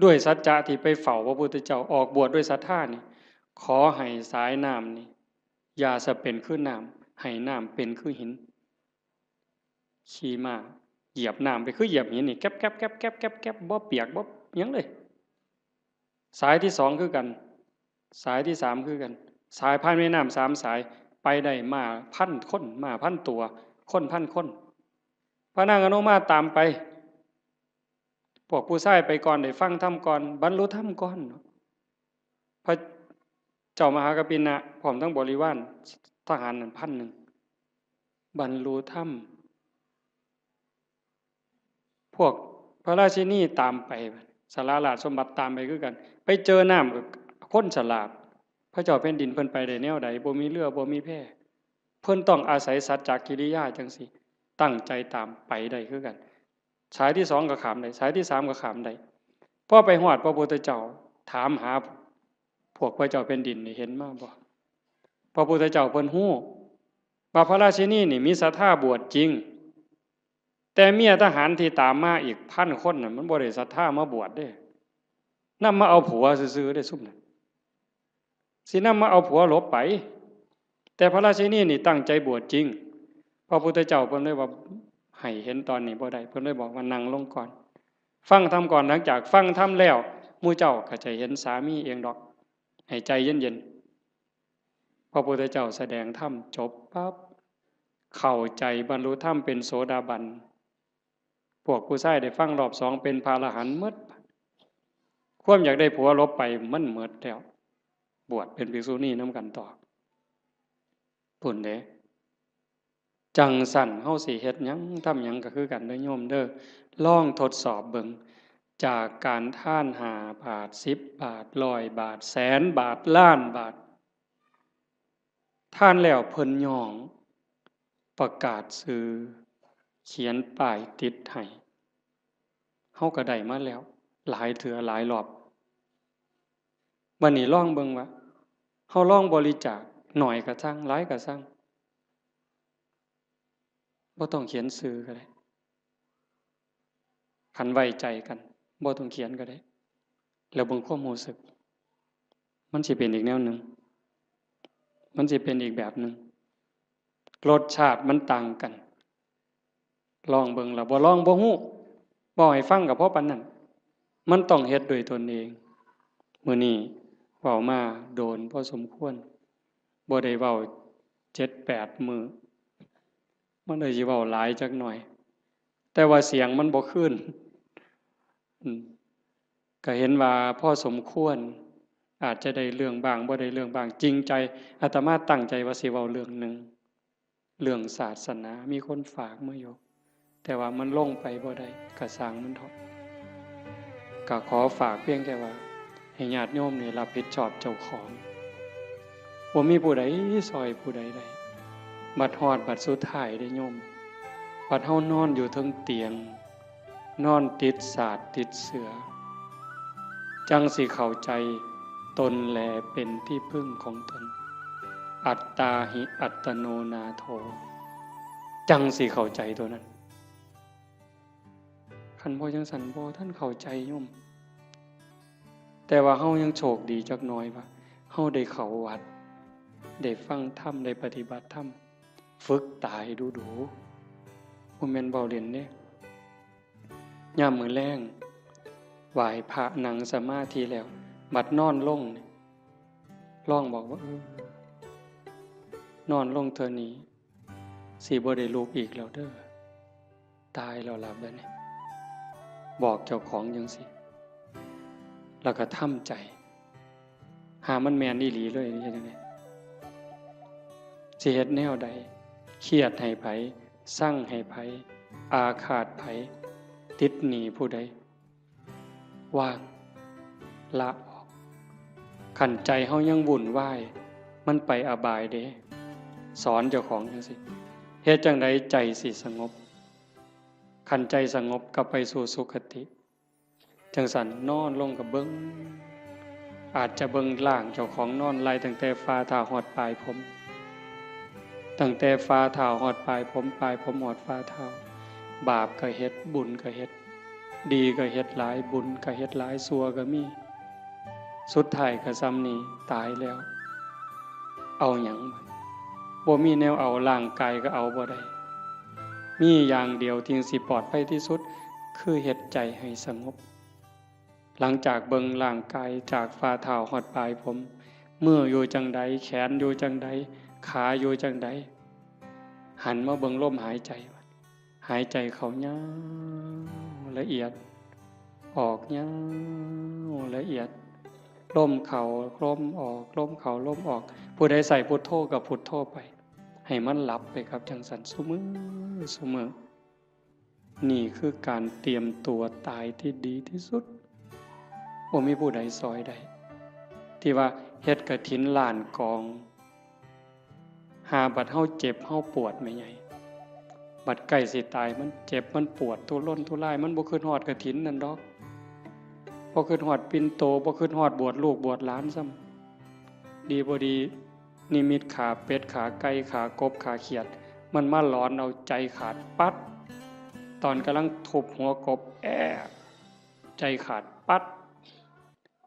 ด้วยสัจจะที่ไปเฝ้าพระพุทธเจ้า ออกบวชด้วยศรัทธานี่ ขอให้สายน้ำนี่ อย่าสะเป็นคือน้ำ ให้น้ำเป็นคือหิน ขี่ม้าเหยียบน้ำไปคือเหยียบหินนี่ แก๊บแก๊บแก๊บแก๊บแก๊บแก๊บ บ่เปียกบ่หยังเลย สายที่สองคือกัน สายที่สามคือกัน สายผ่านแม่น้ำสามสาย ไปได้ม้าพันคน ม้าพันตัว คนพันคน พระนางอโนมาตามไป พวกผู้ชายไปก่อน ได้ฟังธรรมก่อน บรรลุธรรมก่อน พระเจ้ามหากัปปินะ พร้อมทั้งบริวารทหารนั่นพันหนึ่ง บรรลุธรรม พวกพระราชินีตามไป สละราชสมบัติตามไปคือกัน ไปเจอน้ำกับคนสลาด พระเจ้าแผ่นดินเพิ่นไปได้แนวใด บ่มีเฮือ บ่มีแพ เพิ่นต้องอาศัยสัจจกิริยาจั่งซี้ ตั้งใจตามไปได้คือกัน สายที่สองก็ข้ามได้ สายที่สามก็ข้ามได้ พอไปฮอดพระพุทธเจ้า ถามหาพวกพระเจ้าแผ่นดินนี่ เห็นมาบ่ พระพุทธเจ้าเพิ่นฮู้ว่าพระราชินีนี่มีศรัทธาบวชจริง แต่เมียทหารที่ตามมาอีกพันคนน่ะ มันบ่ได้ศรัทธามาบวชเด้ นำมาเอาผัวซื่อๆเด้ซุมนั้น สินำมาเอาผัวหลบไป แต่พระราชินีนี่ตั้งใจบวชจริง พระพุทธเจ้าเพิ่นเลยว่า ให้เห็นตอนนี้บ่ได้ เพิ่นเลยบอกว่านั่งลงก่อน ฟังธรรมก่อน หลังจากฟังธรรมแล้ว หมู่เจ้าก็จะเห็นสามีเองดอก ให้ใจเย็นๆ พระพุทธเจ้าแสดงธรรมจบปั๊บ เข้าใจบรรลุธรรมเป็นโสดาบัน พวกผู้ชายได้ฟังรอบสองเป็นพระอรหันต์หมด ความอยากได้ผัวหลบไปมันหมดแล้ว บวชเป็นภิกษุณีนำกันต่อ พุ้นเด้ จั่งซั้นเฮาสิเฮ็ดหยังทำหยังก็คือกันเด้อโยมเด้อ ลองทดสอบเบิ่ง จากการทานห้าบาท สิบบาท ร้อยบาท แสนบาท ล้านบาท ทานแล้วเพิ่นย้อง ประกาศชื่อ เขียนป้ายติดให้ เฮาก็ได้มาแล้ว หลายเทื่อหลายรอบ บัดนี้ลองเบิ่งว่า เฮาลองบริจาค น้อยก็ซัง หลายก็ซัง บ่ต้องเขียนชื่อก็ได้ คันไว้ใจกัน บ่ต้องเขียนก็ได้ แล้วเบิ่งความรู้สึก มันสิเป็นอีกแนวหนึ่ง มันสิเป็นอีกแบบหนึ่ง รสชาติมันต่างกัน ลองเบิ่ง แล้วบ่ลองบ่ฮู้ เว้าให้ฟังก็พอปานนั้น มันต้องเฮ็ดด้วยตนเอง มื้อนี้เว้ามาโดนพอสมควร บ่ได้เว้าเจ็ดแปดมื้อ มันเลยสิเว้าหลายจักหน่อย แต่ว่าเสียงมันบ่คืน อืม ก็เห็นว่าพอสมควร อาจจะได้เรื่องบ้าง บ่ได้เรื่องบ้าง จริงใจ อาตมาตั้งใจว่าสิเว้าเรื่องหนึ่ง เรื่องศาสนา มีคนฝากมาอยู่ แต่ว่ามันลงไปบ่ได้ ก็ซ่างมันเถาะ ก็ขอฝากเพียงแค่ว่า ให้ญาติโยมนี่รับผิดชอบเจ้าของ บ่มีผู้ใดซอยผู้ใดได้ บัดฮอดบัดสุดท้ายเด้โยม บัดเฮานอนอยู่เทิงเตียง นอนติดสาดติดเสื่อ จั่งสิเข้าใจตนแลเป็นที่พึ่งของตน อัตตาหิอัตโนนาโถ จั่งสิเข้าใจตัวนั้น คันบ่จั่งซั้นบ่ทันเข้าใจโยม แต่ว่าเฮายังโชคดีจักหน่อยว่า เฮาได้เข้าวัด ได้ฟังธรรม ได้ปฏิบัติธรรม ฝึกตายดูๆ บ่แม่นเว้าเล่นเด้ ยามมื้อแลง ไหว้พระนั่งสมาธิแล้ว บัดนอนลงนี่ ลองบอกว่า เออ นอนลงเทื่อนี้ สิบ่ได้ลุกอีกแล้วเด้อ ตายแล้วล่ะบัดนี้ บอกเจ้าของจั่งซี้ แล้วก็ทำใจ หามันแม่นอีหลีเลย เฮ็ดจั่งใด สิเฮ็ดแนวใด เครียดให้ไผ ซังให้ไผ อาฆาตไผ ติดหนี้ผู้ใด วาง ละออก คันใจเฮายังวุ่นวาย มันไปอบายเด้ สอนเจ้าของจั่งซี้ เฮ็ดจั่งใดใจสิสงบ คันใจสงบก็ไปสู่สุคติ จั่งซั้นนอนลงก็เบิ่ง อาจจะเบิ่งร่างเจ้าของนอนไล่ตั้งแต่ฝ่าเท้าฮอดปลายผม ตั้งแต่ฝ่าเท้าฮอดปลายผม ปลายผมฮอดฝ่าเท้า บาปก็เฮ็ด บุญก็เฮ็ด ดีก็เฮ็ดหลาย บุญก็เฮ็ดหลาย ชั่วก็มี สุดท้ายก็ส่ำนี้ ตายแล้ว เอาหยัง บ่มีแนวเอา ร่างกายก็เอาบ่ได้ มีอย่างเดียวที่สิปลอดภัยที่สุด คือเฮ็ดใจให้สงบ หลังจากเบิ่งร่างกายจากฝ่าเท้าฮอดปลายผม มืออยู่จั่งใด แขนอยู่จั่งใด ขาอยู่จั่งใด หันมาเบิ่งลมหายใจ หายใจเข้ายาวละเอียด ออกยาวละเอียด ลมเข้าลมออก ลมเข้าลมออก ผู้ใดใส่พุทโธก็พุทโธไป ให้มันหลับไปกับจั่งซั้นซุมื้อซุมื้อ นี่คือการเตรียมตัวตายที่ดีที่สุด บ่มีผู้ใดซอยได้ ที่ว่าเฮ็ดกฐินล้านกอง หาบัดเฮาเจ็บเฮาปวดแม่ใหญ่ บัดใกล้สิตายมันเจ็บมันปวดทุรนทุราย มันบ่คิดฮอดกฐินนั่นดอก บ่คิดฮอดปิ่นโต บ่คิดฮอดบวชลูกบวชหลานซ้ำ ดีบ่ดี นิมิตขาเป็ด ขาไก่ ขากบ ขาเขียด มันมาหลอนเอาใจขาดปั๊ด ตอนกำลังทุบหัวกบ แอะ ใจขาดปั๊ด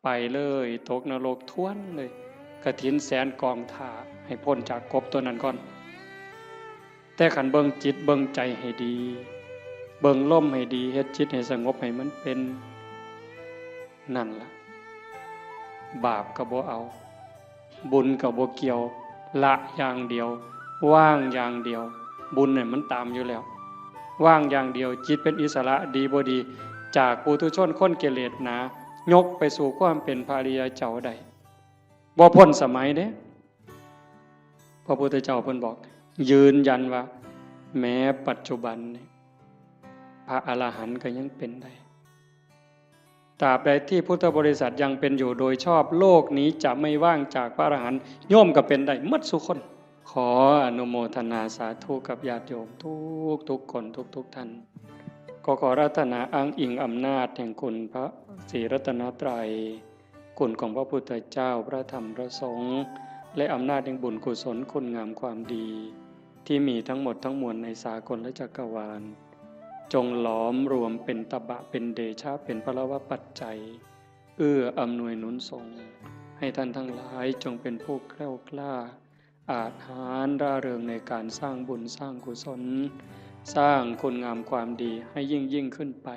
ไปเลย ตกนรกทวนเลย กฐินแสนกองถ่า ให้พ้นจากกบตัวนั้นก่อน แต่คันเบิ่งจิตเบิ่งใจให้ดี เบิ่งลมให้ดี เฮ็ดจิตให้สงบให้มันเป็น นั่นล่ะ บาปก็บ่เอา บุญก็บ่เกี่ยว ละอย่างเดียว วางอย่างเดียว บุญเนี่ยมันตามอยู่แล้ว วางอย่างเดียว จิตเป็นอิสระ ดีบ่ดี จากปุถุชนคนกิเลสหนา ยกไปสู่ความเป็นพระอริยเจ้าได้ บ่พ้นสมัยเด้ พระพุทธเจ้าเพิ่นบอก ยืนยันว่า แม้ปัจจุบันนี่ พระอรหันต์ก็ยังเป็นได้ ตราบใดที่พุทธบริษัทยังเป็นอยู่โดยชอบ โลกนี้จะไม่ว่างจากพระอรหันต์ โยมก็เป็นได้หมดซุคน ขออนุโมทนาสาธุกับญาติโยมทุกทุกๆคน ทุกๆท่าน ก็ขออาราธนาอ้างอิงอำนาจแห่งคุณพระศรีรัตนตรัย คุณของพระพุทธเจ้า พระธรรม พระสงฆ์ และอำนาจแห่งบุญกุศลคุณงามความดี ที่มีทั้งหมดทั้งมวลในสากลและจักรวาล จงหลอมรวมเป็นตบะ เป็นเดชะ เป็นพลวปัจจัย เอื้ออำนวยหนุนส่ง ให้ท่านทั้งหลายจงเป็นผู้แคล้วคลาด อาจหาญร่าเริงในการสร้างบุญสร้างกุศล สร้างคุณงามความดีให้ยิ่งยิ่งขึ้นไป